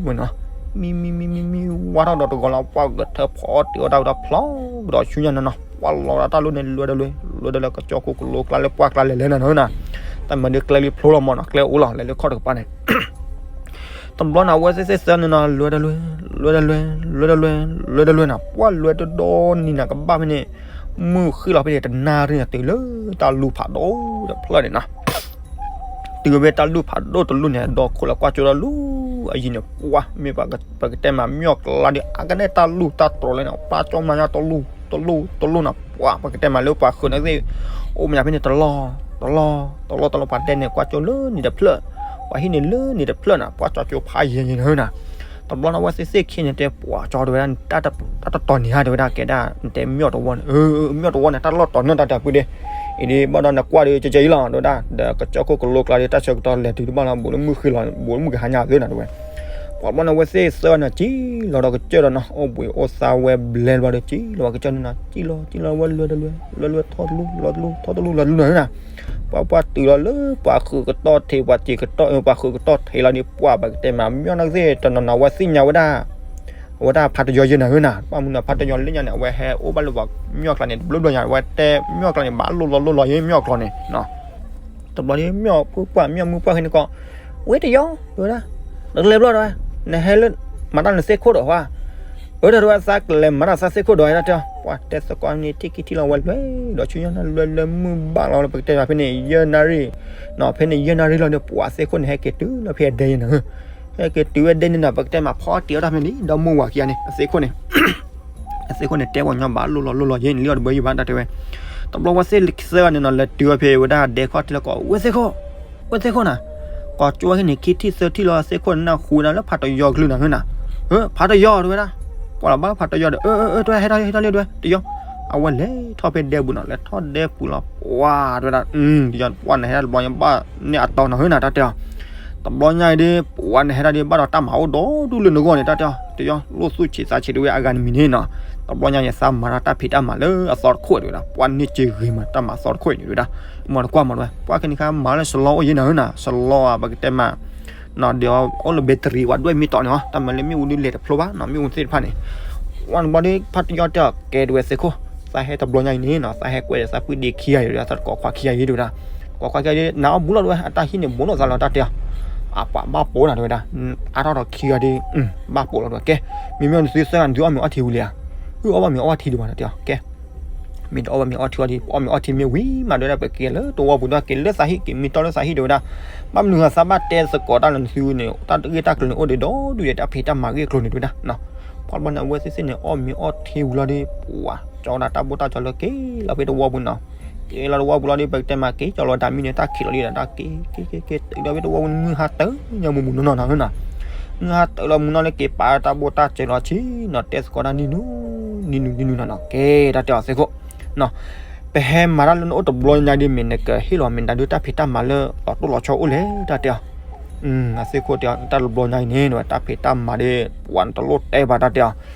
ဝဲနီၤ, မံမံမံမံမံ ဝါထီၣ်ဒီးတဂီၤလီၤ ပှၤကထၢဖီတ့ၢ်အီၣ်တၢ်ဝဲဒၣ်ဖျီကဒီး ဆူညါနီၤနီၤ, ပှၤလီၤဒီးတၢ်လူၢ်န့ၣ် လွဲဒီးလွဲ လွဲဒီးလၢကစၢၢ်ခိၣ်ကလိကျါလၢပှၢ်ကျါလဲၤလဲၣ်နီၤနီၤ, တၢ်မၤဒုးကျဲလံဖျိလီၤမးနီၤ, ကျဲအိၣ်လီၤ လဲၤလၢခီၣ်တကပၤန့ၣ် တဘျီန့ၣ် အဝဲသ့ၣ်သ့ၣ်သၢန့ၣ်နီၤ လွဲဒီးလွဲ လွဲဒီးလွဲ လွဲဒီးလွဲ လွဲဒီးလွဲနီၤ, ပှၤလွဲတဒီနံၤနၤကဘၣ်ဖဲန့ၣ် မုၢ်ဃ့ၢ်လီၤဖဲန့ၣ် တနၣ်ရံၣ်နီၤ တုၤလၢတၢ်လူၢ်ဖးဒိၣ်တဖျၢၣ်န့ၣ်နီၤ တုၤဝဲတၢ်လူၢ်ဖးဒိၣ်တလူၢ်န့ၣ် ဒီခိၣ်လီၤကွၢ်ကၠိဒီးလူၢ်အယံၤန့ၣ် ပှၤမ့ၢ်ပကတဲမး မၠီၣ်ကျါဒီး အကနဲၣ်တၢ်လူၢ်တၢ်တြီၤလၢန့ၣ် ပှၤကၠီမၤညါတလူၢ် တလူၢ် တလူၢ်နီၤ, ပှၤပကတဲမးလၢပှၤဃုာ်န့ၣ်သ့ၣ် အိၣ်မးညါဖဲန့ၣ် တလီၢ် တလီၢ် တလီၢ် တလီၢ် ပှၤဒဲန့ၣ် ကွၢ်ကၠိလၢန့ၣ်တဖျၢၣ်, ပှၤဟံၣ်န့ၣ်လၢန့ၣ်တဖျၢၣ်နီၤ, ပှၤကၠီကၠိဖးယံၤယံၤန့ၣ်နီၤ တဘျီန့ၣ် အဝဲသ့ၣ်သ့ၣ်ခံန့ၣ်တဲ ပှၤကၠီတဲဝဲဒၣ် တၢ်တတီၤန့ၣ်ဧါ တဲဝဲဒၣ် ကဲဒၣ် နတဲမၠီၣ်တဝီန့ၣ်, မၠီၣ်တဝီန့ၣ် တၢ်လီၢ်တီၤန့ၢ်တၢ်တၢ်ဖုဒ့, အံၤဒ်ဘၣ်ဒီးနကွၢ်ဒီး ကဲကဲအံၤလီၤ တဲဝဲဒၣ်, ဒီးကစၢၢ်ခိၣ်ကလိကျါဒီး တၢ်ဆၢကတီၢ်လဲၤတုၤတဘၣ်လီၤ ဘူးလၢမုၢ်ဃ့ၢ်လီၤ ဘူးလၢမုၢ်ကဟါညါသ့နီၤ တဲဝဲ. ပှၤတဘျီန့ၣ် အဝဲသ့ၣ်သၢဂၤန့ၣ် စံၣ်လီၤဒီးကစၢၢ်ဒီးနီၤ အိၣ်ဘှံးအိၣ်သါဝဲဘျဲဘျီဒီး စံၣ်လီၤဝဲကစၢၢ်န့ၣ်နီၤ စံၣ်လီၤ စံၣ်လီၤဝဲလွဲတလွဲ လွဲလွဲထီၣ်တလူၢ် လီၤတလူၢ် ထီၣ်တလူၢ် လီၤတလူၢ်နီၤ ပှၤပှၤတုၤလီၤလၢပှၤဃုာ်ကတီၢ်ထံး ပှၤစံာ်ကတီၢ် ပှၤဃုာ်ကတီၢ်ထံးလီၤဒီး ပှၤပကတဲမး မၠီၣ်န့ၣ်သ့ၣ် တနီၤနီၤ အဝဲသ့ၣ်ညါဝဲဒၣ် အဝဲဒၣ်ဖါတယီယဲၢ်နၤဧၢနီၤ, ဘၣ်မနုၤနီၤ ဖါတယီလၢညါန့ၣ် အဝဲဟဲအိၣ်ဘၣ်လၢပှၤမၠီၣ်ကျါန့ၣ် တဘျုးဘျီညါ အဝဲတဲမၠီၣ်ကျါန့ၣ် ဘၣ်လိၣ်လီၤလိၣ်လီၤယဲၢ်မၠီၣ်ကျါန့ၣ်နီၤ တဘျီဒီး မၠီၣ်ပှၢ် မၠီၣ်မုၢ်ပှၢ်ခဲန့ၣ်ကီး ဝဲတယီ တဲဝဲဒၣ်, နကလဲၤဘျီတဲဝဲ, နဟဲလၢ မၤတၢ်နသ့ၣ်ခိၣ်ဒီးဝဲ, အၢ တဲဝဲ သးကလဲၤမၤတၢ်သးသ့ၣ်ခိၣ်ဒီးဝဲ တၢ်တဲအီၤ, ပှၤတဲသကိးန့ၣ် ထံၣ်ခံထံၣ်လီၤဝဲလွဲၢ်ဒီးဆူညါန့ၣ် လွဲၢ်လၢမုၢ်ဘၣ်လီၤ ပကတဲမးဖဲန့ၣ် ယဲၢ်နၣ်ရံၣ်, ဖဲန့ၣ်ယဲၢ်နၣ်ရံၣ်လီၤဒီး ပှၤသ့ၣ်ခိၣ်န့ၣ် ဟဲက့ၤတုၤလၢဖဲအဒဲန့ၣ်နီၤ, ဟဲက့ၤတုၤဝဲဒဲန့ၣ်နီၤ ပကတဲမး ဖီတ့ၢ်အီၣ်တၢ်ဖဲန့ၣ်လံ ဒီမါဝၤခံဂၤန့ၣ် အသ့ၣ်ခိၣ်န့ၣ် အသ့ၣ်ခိၣ်န့ၣ် တဲပှၤညီဘၣ်လိၣ်လီၤလိၣ်လီၤယဲၢ်န့ၣ်လံအီၤတဘၢယံၤဘၣ် တၢ်တဲဝဲ. တဘျီဝဲသ့ၣ်သၢဂၤန့ၣ်နီၤ လဲၤတုၤအီၤဖဲဝဲဒၣ်ဒဲခီၣ်ထံးလၢကီး ဝဲသ့ၣ်ခိၣ်, ဝဲသ့ၣ်ခိၣ်နၤ, ကိးကၠိဝဲခဲန့ၣ် ခံထံၣ်သၢထံၣ်လီၤ သ့ၣ်ခိၣ်န့ၣ်နၢ်ဟူဝဲဒၣ်လၢဖါတယီကလုၢ်နၤဧၢနၤ, ဖါတယီတဲဝဲဒၣ်, ကွၢ်လီၤဘၣ်ဖါတယီဒီး အၢ အၢ တဲဝဲ ဟဲထီၣ်ဟဲထီၣ်လံတဲဝဲ တယီ, အဝဲလဲၤထီၣ်ဖဲဒဲပူၤနီၤ လဲၤထီၣ်ဒဲပူၤလီၤ ပှၤတဲဝဲဒၣ်, တယီ ပှၤနဟဲဒၣ်တဘျီညါဘၣ်န့ၢ်အတီနီၤဧၢနၤ တၢ်တဲအီၤ တဘျီညါအံၤဒီး ပှၤနဟဲဒၣ်ဒီးဘၣ်ဒီးတၢ်မၤအိၣ်ဒီဒူၣ်လၢနဂီၢ်န့ၣ် တၢ်တဲအီၤ တယီ လိၣ်သူၣ်ဆံးသးဆံးတဝဲအဂၤနမံၤန့ၣ်နီၤ, တဘျီညါအံၤသးမၤတၢ်တၢ်ဖံးတၢ်မၤလၢအသီတခိၣ်တဲဝဲဒၣ် ပှၤန့ၢ်စ့ဂ့ၤမးတၢ်မၤသီတခိၣ်န့ၣ်တဲဝဲဒၣ်, မ့ၢ်တကွၢ်မးတဲဝဲ ပှၤခဲန့ၣ်ခါမၤလၢစလီအိၣ်ယဲၢ်နၤဧၢနၤ စလီဧါ ပကတဲမး ဒီးအိၣ်လၢဘဲတရံးဝဲဒွဲၣ်မ့ၢ်တီၤန့ၣ်အီၤ တၢ်မၤလၢမ့ၣ်အူဒုးလဲၤတဖျိဘၣ်နီၤ မ့ၣ်အူသ့ၣ်တဖၣ်န့ၣ်, ဝဲတဘျီဒီး ဖါတယီတဲအီၤ ကဲတဲဝဲသ့ၣ်ခိၣ်, သးဟဲတဘျီညါအံၤန့ၣ်နီၤ သးဟဲကွဲးဒီးသးပုၢ်ဒ့ခံဂၤအံၤဒီး သးတကိးခွါခံဂၤအံၤတဲဝဲဒၣ်, ကိးခွါခံဂၤဒီး နၤအီၣ်ဘူးလီၤတဲဝဲ အတၢ်ဟံၣ်န့ၣ်ဘူးလိာ်သးလီၤတၢ်တဲအီၤ, အပှၤဘၣ်ပိာ်နၤတဲဝဲဒၣ်, အါထီၣ်ဒီးခံဂၤဒီး ဘၣ်ပိာ်လီၤတဲဝဲ ကဲ, မ့မ့ၢ်နသုသၢဂၤနသုအီၣ်မ့ၤအီထံဝံၤလံဧါ, အုၣ်အီၣ်ဘၣ်မ့ၤအီထံဒံးဘၣ်နၤတဲအီၤ ကဲ မ့ၢ်တအီၣ်ဘၣ်မ့ၤအီထံအီဒံး အီၣ်မ့ၤအီထံမ့ၢ်ဝံၤမးတဲဝဲဒၣ် ပက့ၤလၢတဝီပူၤဒီး က့ၤလၢသးဟံၣ် က့ၤမံတီၢ်လၢသးဟံၣ်တဲဝဲဒၣ်, ဘၣ်မနုၤသးဘၣ်တဲသကိးတၢ်လၢနသုန့ၣ် တၢ်ဂ့ၢ်တၢ်ကျိၤန့ၣ် အိၣ်ဒီးဒီဒူၣ်ယဲ တၢ်ဖံးတၢ်မၤဂ့ၢ်ကျိၤန့ၣ်တဲဝဲဒၣ်, ပှၤတဘျီန့ၣ် အဝဲသ့ၣ်သ့ၣ်န့ၣ် အီၣ်မ့ၤအီထံဝံၤလီၤဒီး ပှၤကၠီဒၣ်တၢ်ဘိၣ်တၢ်ကၠီလၢက့ၤလီၤဖဲတဝီပူၤနီၤ, က့ၤလီၤတဝီပူၤလီၤဒီး ပကတဲမးက့ၤကၠီလီၤဒၣ်မံန့ၣ် တၢ်ခံးလီၤလံဒီး တၢ်က့ၤ က့ၤ က့ၤ က့ၤ တုၤဒီးဖဲတဝီပူၤန့ၣ် မုၢ်ဟါတၢၢ်ညါမူးမူးနီၢ်နီၢ်နီၤဧၢနၤ မုၢ်ဟါတၢၢ်လီၤမူးနီၢ်လၢက့ၤပာ်တၢ်ဘိၣ်တၢ်စၢၤလီၤဆံနီၤ တဲသကိးတၢ်နံၤနူၤ နံၤနူၤ နံၤနူၤနီၤနီၤ ကဲတၢ်တဲအီၤသ့ၣ်ခိၣ်, ပဟဲမၤတၢ်လၢနအိၣ်တဘျီညါဒ်မ့ၢ်နကဟ့ၣ်လီၤမ့ၢ်နတၢ်ဒုးတၢ်ဖံးတၢ်မၤလၢ လီၤတိၢ်လီၤဆီအိၣ်လဲၣ်တၢ်တဲအီၤ, အသ့ၣ်ခိၣ်တဲအီၤ တၢ်တဘျီညါအံၤန့ၣ် တၢ်ဖံးတၢ်မၤဒီး ပှၤနတလိၣ်တဲဘၣ်တၢ်တဲအီၤ,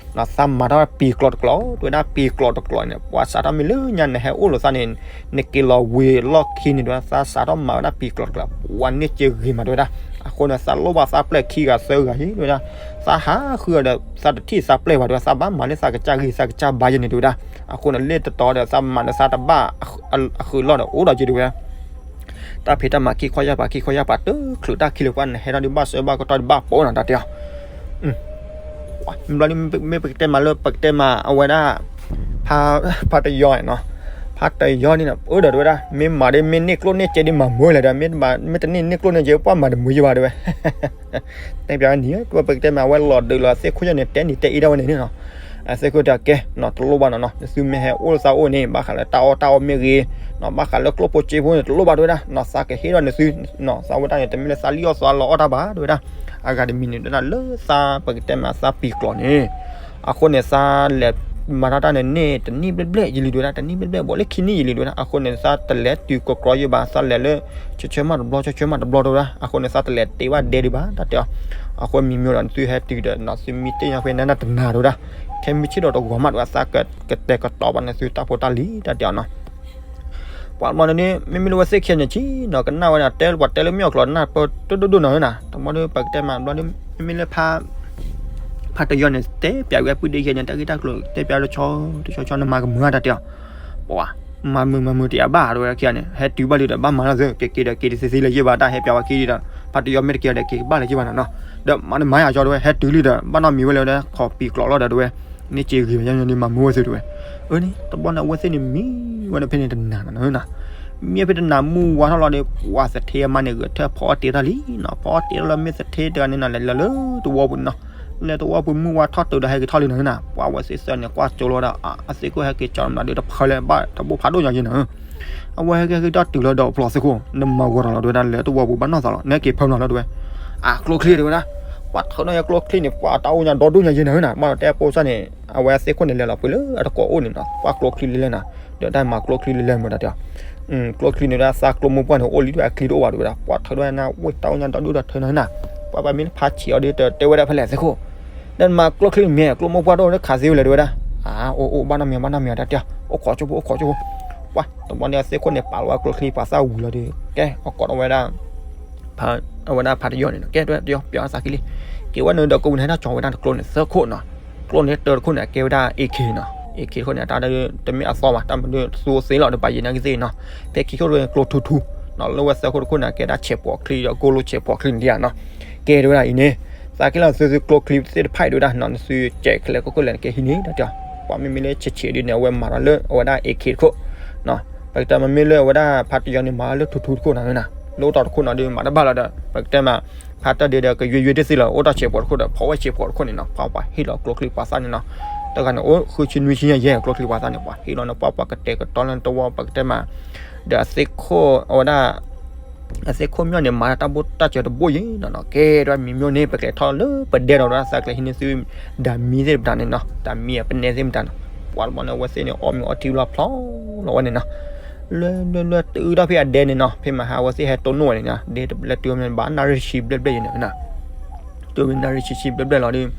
သးမၤတၢ်ပံၤကျိာ်တကျိာ် တဲဝဲဒၣ်ပံၤကျိာ်တကျိာ်န့ၣ် ပှၤစးထီၣ်မ့ၢ်လၢညါနဟဲအိၣ်လိာ်သးန့ၣ် နက့ၤလီၤဝံၤလီၢ်ခံန့ၣ်တဲဝဲဒၣ် သးစးထီၣ်မၤဝဲဒၣ်ပံၤကျိာ်တကျိာ် ပှၤန့ၢ်စ့ဂ့ၤမးတဲဝဲဒၣ်, အဃိန့ၣ် သးလိၣ်ဘၣ်သးပျဲၢ်ခံဂၤသၢဂၤယံၤတဲဝဲဒၣ်, သးဟးဃုအီၤဒီး သးတထံၣ်သးပျဲၢ်ဘၣ်တဲဝဲ သးဘၣ်မၤလၢသးကစၢ်ဂ့ၢ်သးကစၢ်ဘါယဲၢ်န့ၣ်တဲဝဲဒၣ်, အဃိန့ၣ် လၢတတီၤဒီးသးမၤလၢသးတဘၣ်အဃုာ်လီၢ်ဒီးအိၣ်ဒီးက့ၤတဲဝဲဒၣ် တၢ်ဖံးတၢ်မၤခံခီယၢ်ပၤ ခံခီယၢ်ပၤ တချုးတၢ်ခံလၢၤပှၤနဟဲထီၣ်ဒုးဘၣ်စၢဘၣ်ကတီၢ်ဒုးဘၣ်ပိာ်နၤတၢ်တဲအီၤ, မ့ၢ်ပကတဲမးလၢပကတဲမးအဝဲဒၣ် ဖါတယီနီၤ, ဖါတယီန့ၣ် အၢဒီးတဲဝဲဒၣ် မ့ၢ်မၤဒီးမ့ၢ်န့ၢ်ကျိၣ်န့ၢ်စ့ဒီးမၤမုာ်လဲၣ်ဒီး မ့ၢ်တန့ၢ်န့ၢ်ကျိၣ်န့ၢ်စ့ ပှၤမၤတမုာ်ယံၤဘၣ်တဲဝဲ တဲပၠးနံၤ ပကတဲမးအဝဲလီၤဒုးလီၤသ့ၣ်ခိၣ်ယီၤန့ၣ် တဲနံၤတဲအ့ဒၣ်ဝဲန့ၣ်န့ၣ်နီၤ, အသ့ၣ်ခိၣ်တဲကဲနီၤ တလိၣ်ဘၣ်နီၤနီၤ နသုမ့ၢ်ဟဲအိၣ်လၢသးအိၣ်န့ၣ် ဘၣ်ဃးလၢတၢ်အီၣ်တၢ်အီမ့ၢ်ဂ့ၤ, နီၤ ဘၣ်ဃးလၢကျိၣ်ဖိစ့ဖိန့ၣ် တလိၣ်ဘၣ်တဲဝဲဒၣ်, နီၤ သးကဟ့ၣ်ဒီးနသု, နီၤ သးဝဲဒၣ်န့ၣ် တမ့ၢ်လၢသးလံၣ်အီၣ်သးလီအီၣ်တၢ်ဘၣ်တဲဝဲဒၣ်, အဂၤတမံၤန့ၣ် တဲဒၣ်လၢသးပကတဲမးသးပံၤကျိာ်န့ၣ်, အဃိန့ၣ် သးလဲၤမၤတၢ်တၢ်န့ၣ်န့ၣ် တနံၣ်ဘျဲၣ်ဘျဲၣ်ယံာ်လံတဲဝဲဒၣ်, တနံၣ်ဘျဲၣ်ဘျဲၣ် ဘၣ်လၢခံနံၣ်ယံာ်လံတဲဝဲဒၣ်, အဃိန့ၣ် သးတလဲၤတုၤကီကီယဲၢ်ဘၣ်, သးလဲၤလၢ ဆၢဆၢမးတဘျီ ဆၢဆၢမးတဘျီတဲဝဲဒၣ်, အဃိန့ၣ် သးတလဲၤတ့ဘၣ်ဒဲဒံးဘၣ် တၢ်တဲအီၤ, အဃိမံၤမံၤဒီး နသုဟဲတုၤဒီး နီၤ သုမံတ့ၢ်ညါဖဲနနၢ်တနၤတဲဝဲဒၣ်, ခဲမုၢ်ဆ့ၣ်ဒီးတဂီၤမးတဲဝဲဒၣ်, သးကတဲာ်ကတီၤဘၣ်နသုတၢ်ဖိတၢ်လံၤ တၢ်တဲအီၤနီၤ ပှၤတဘျီန့ၣ် မ့မ့ၢ်လၢဝဲသ့ၣ်ခံဂၤန့ၣ် ကနၣ်ဝဲဒၣ် တဲပှၤတဲလၢမ့ၢ်အီၣ်ကျိာ် နၢ်ပၢၢ်တိၢ်ဒိၣ်ဒိၣ်နီၤနီၤ, တဘျီဒီး ပကတဲမးတဘျီဒီး မ့မ့ၢ်လၢ ဖါတယီန့ၣ် တဲပျးဝဲပုၢ်ဒ့ယဲန့ၣ် တၢ်ဂ့ၢ်တၢ်ကျိၤ တဲပျးတဆီတဆီဆီ နမၤကမုာ်တၢ်တဲအီၤ, ပှၤ မၤမုာ်မၤမုာ်တယၤဘၣ်တဲဝဲခံဂၤန့ၣ်, ဟဲတုၤဘၣ်လံဒီး ဘၣ်မၤလီၤသု ကက့ၤဒီးက့ၤတသ့သ့လၢၤယဲၢ်ဘၣ် တၢ်ဟဲပျးဝဲခံဒီး ဖါတယီမ့ၢ်တက့ၤဒီးက့ၤကဘၣ်လၢၤယဲၢ်ဘၣ်နီၤနီၤ, ဒီးမၤတမၤယၤကၠီတဲဝဲ ဟဲတုၤလံဒီး ဘၣ်နီတမံၤဝဲလၢဝဲဒၣ် ခီပံၤကျိာ်လီၤဒီးတဲဝဲ, န့ၢ်စ့ဂ့ၤဘၣ်ယါန့ၣ် မၤမုာ်ဝဲသုတဲဝဲ, အန့ၣ် တဘျီန့ၣ် အဝဲသ့ၣ်န့ၣ်မံဝဲဒၣ်ဖဲန့ၣ်တနၤနီၤနီၤ မ့ၢ်ဖဲတနၤမုၢ်ဝါထီၣ်လီၤဒီး ပှၤသထ့အမါန့ၣ် ဂဲၤထၢၣ်ဖီအီၣ်တ့တၢ်လံနီၤ, ဖီအီၣ်တ့တၢ်လီၤ မ့ၢ်သထ့တဂၤန့ၣ်နီၤ လဲၤလၢတဝီပူၤန့ၣ်နီၤ, လဲၤတဝီပူၤမုၢ်ဝါထီၣ်တုၤဒီးဟဲက့ၤထီၣ်လံနီၤနီၤ, ပှၤဝဲသ့ၣ်သၢန့ၣ် ကွၢ်ကၠိလီၤဒီး အသ့ၣ်ခိၣ်ဟဲက့ၤကၠီမနုၤဒီးတဖၢလၢၤဘၣ် တဘိဖးဒိၣ်ညါယဲၢ်နီၤ, အဝဲဟဲက့ၤက့ၤထီၣ်တုၤလီၤဒီးဖျိးသ့ၣ်ခိၣ် နမၤဂီၤထီၣ်လီၤတဲဝဲဒၣ် လဲၤတဝီပူၤဘၣ်နီၢ်သးလီၤ နဟဲက့ၤဖၢမနုၤလီၤတဲဝဲ, အကျိချံတဲဝဲဒၣ်, ပှၤထုးနီၣ်ယဲၢ်ကျိချံန့ၣ် ပှၤတၢ်အိၣ်ညါဒီဒိၣ်ညါယဲၢ်နီၤနီၤ, မ့ၢ်တဲပိစၢ်န့ၣ် အဝဲသ့ၣ်ခိၣ်န့ၣ် လဲၤလီၤပှ့ၤလၢအတကိးအိၣ်န့ၣ်နီၤ, ပှၤကျိချံလၢလဲၣ်နီၤ, ဒီးတၢ်မၤကျိချံလၢလဲၣ်မတၤတဲအီၤ ကျိချံန့ၣ်ဒၣ်သးကျိမိၢ်ပှၢ်န့ၣ် အိၣ်လံဒီးအချံတအိၣ်ဘၣ်တဲဝဲဒၣ်, ပှၤထုးဒၣ်နၢ်ဝ့ၢ်တၢ်အိၣ်ညါဒီဒိၣ်ဒီး ထုးနီၤနီၤ, ပှၤဘၣ်မ့ၢ်လၢဖးဆံးအီၤဒီး တတဲဝဲဒၣ်ဖဲလဲၣ်သ့ၣ်ခိၣ်, ဒီးနမၤကျိချံမ့ၢ် ကျိမိၢ်ပှၢ်တအိၣ်လၢခးသ့ဝဲလဲၣ်တဲဝဲဒၣ်, အအိၣ်အိၣ်ဘၣ်နီတမံၤဘၣ်နီတမံၤတၢ်တဲအီၤ, အိၣ်ခိးကၠိဖိ အိၣ်ခိးကၠိဖိ, ပှၤတဘျီန့ၣ်အသ့ၣ်ခိၣ်န့ၣ် ပာ်လီၤဝဲကျိချံပှၤသၣ်ဝံၤလီၤဒီး ကဲ အကိးဒီးဝဲဒၣ် အဝဲဒၣ်ဖးတယီန့ၣ်နီၤ, ကဲ တယီ ပျီသးခံလံ, က့ၤဝဲနုာ်ဒီးကိးပူၤန့ၣ် ဟဲထီၣ်ကၠီဝဲဒၣ်တကျိန့ၣ်သၢခိၣ်နီၤ, ကျိန့ၣ် တၢတခိၣ်န့ၣ် အကဲဝဲဒၣ် AK နီၤ, AK တခိၣ်န့ၣ် အတၢ်တမ့ၢ်အသီဘၣ် တၢ်မနုၤသူအသ့လီၤဒီး ပာ်ယံၤနာ်က့သ့ၣ်နီၤ, ဖဲခံခိၣ်တခိၣ်န့ၣ် ကျိထူထူနီၤ, လၢဝဲသၢခိၣ်တခိၣ်န့ၣ် အကဲဒၣ်ဆဲးဖိးချံဒီး ကိၢ်လိဆဲးဖိးချံန့ၣ်လံနီၤ, ကဲတဲဝဲဒၣ်အံၤန့ၣ် သးက့ၤလီၤသုသုကျိချံသ့ၣ်တဖၣ်အံၤတဲဝဲဒၣ်နီၤ, နသုကဲးခဲလၢာ်ခိၣ်ခိၣ်လဲၣ်န့ၣ် ကဲဟံးန့ၣ်တၢ်တဲအီၤ, ပှၤမ့မ့ၢ်လၢဆဲးဆဲးဒ်န့ၣ် အဝဲမၤထီၣ်လၢအဝဲဒၣ် AK တခိၣ်နီၤ, ပကတဲမ့မ့ၢ်လၢအဝဲဒၣ်ဖးတယီန့ၣ် မၤထီၣ်လၢထူထူတခိၣ်နီၤနီၤ, လၢအိၣ်တီတခိၣ်နီၤဒီး မၤတဘၣ်လီၤဒီး ပကတဲမး ဖးတၢၢ်ဒ့ဒီး ကယွ့ယွ့တသ့လီၤ, အိၣ်တီဆဲးဖိးတခိၣ်ဒီး ဖီဝဲဆဲးဖိးတခိၣ်န့ၣ်နီၤ, ပှၤပှၤဟ့ၣ်လီၤကျိချံပှၤသၣ်န့ၣ်နီၤ, တဂၤန့ၣ် အိၣ်ဃုဆံနွံဆံညါယဲၢ် ကျိချံပှၤသၣ်န့ၣ် ပှၤဟ့ၣ်လီၤန့ၣ် ပှၤပှၤကတဲာ်ကတီၤလၢတဝီ ပကတဲမး ဒီးအသ့ၣ်ခိၣ်အဝဲဒၣ် အသ့ၣ်ခိၣ်မၠီၣ်န့ၣ်မၤတၢ်ဘိၣ်တၢ်စၢၤတဘိၣ်ယဲၢ်နီၤနီၤ, ကဲဒီးမံၤမၠိၣ်န့ၣ် ပကလဲၤထီၣ်လၢပဒဲဒီး သးကလဲၤဟံးန့ၢ်သု ဒၣ်မံၤသ့ၣ်တဖၣ်န့ၣ်နီၤ, ဒၣ်မံၤအပနဲသ့ၣ်မတၤနီၤ, ပှၤတဘျီန့ၣ် အဝဲသ့ၣ်န့ၣ် အီၣ်မ့ၤအီထံလီၤဖျီလီၤဝဲန့ၣ်နီၤ, လွဲလွဲလွဲတုၤထီၣ်ဖဲအဒဲန့ၣ်နီၤ, ဖဲမဟါအဝဲသ့ၣ်ဟဲတိၢ်နီၣ်ဝဲန့ၣ်နီၤ, ဒဲတဘျဲတုၤမ့ၢ်ဘၣ်နၣ်ရံၣ်ဆံဘျဲၣ်ဘျဲၣ်ယဲၢ်န့ၣ်နီၤ တုၤမ့ၢ်နၣ်ရံၣ်ဆံဆံဘျဲၣ်ဘျဲၣ်လီၤဒီး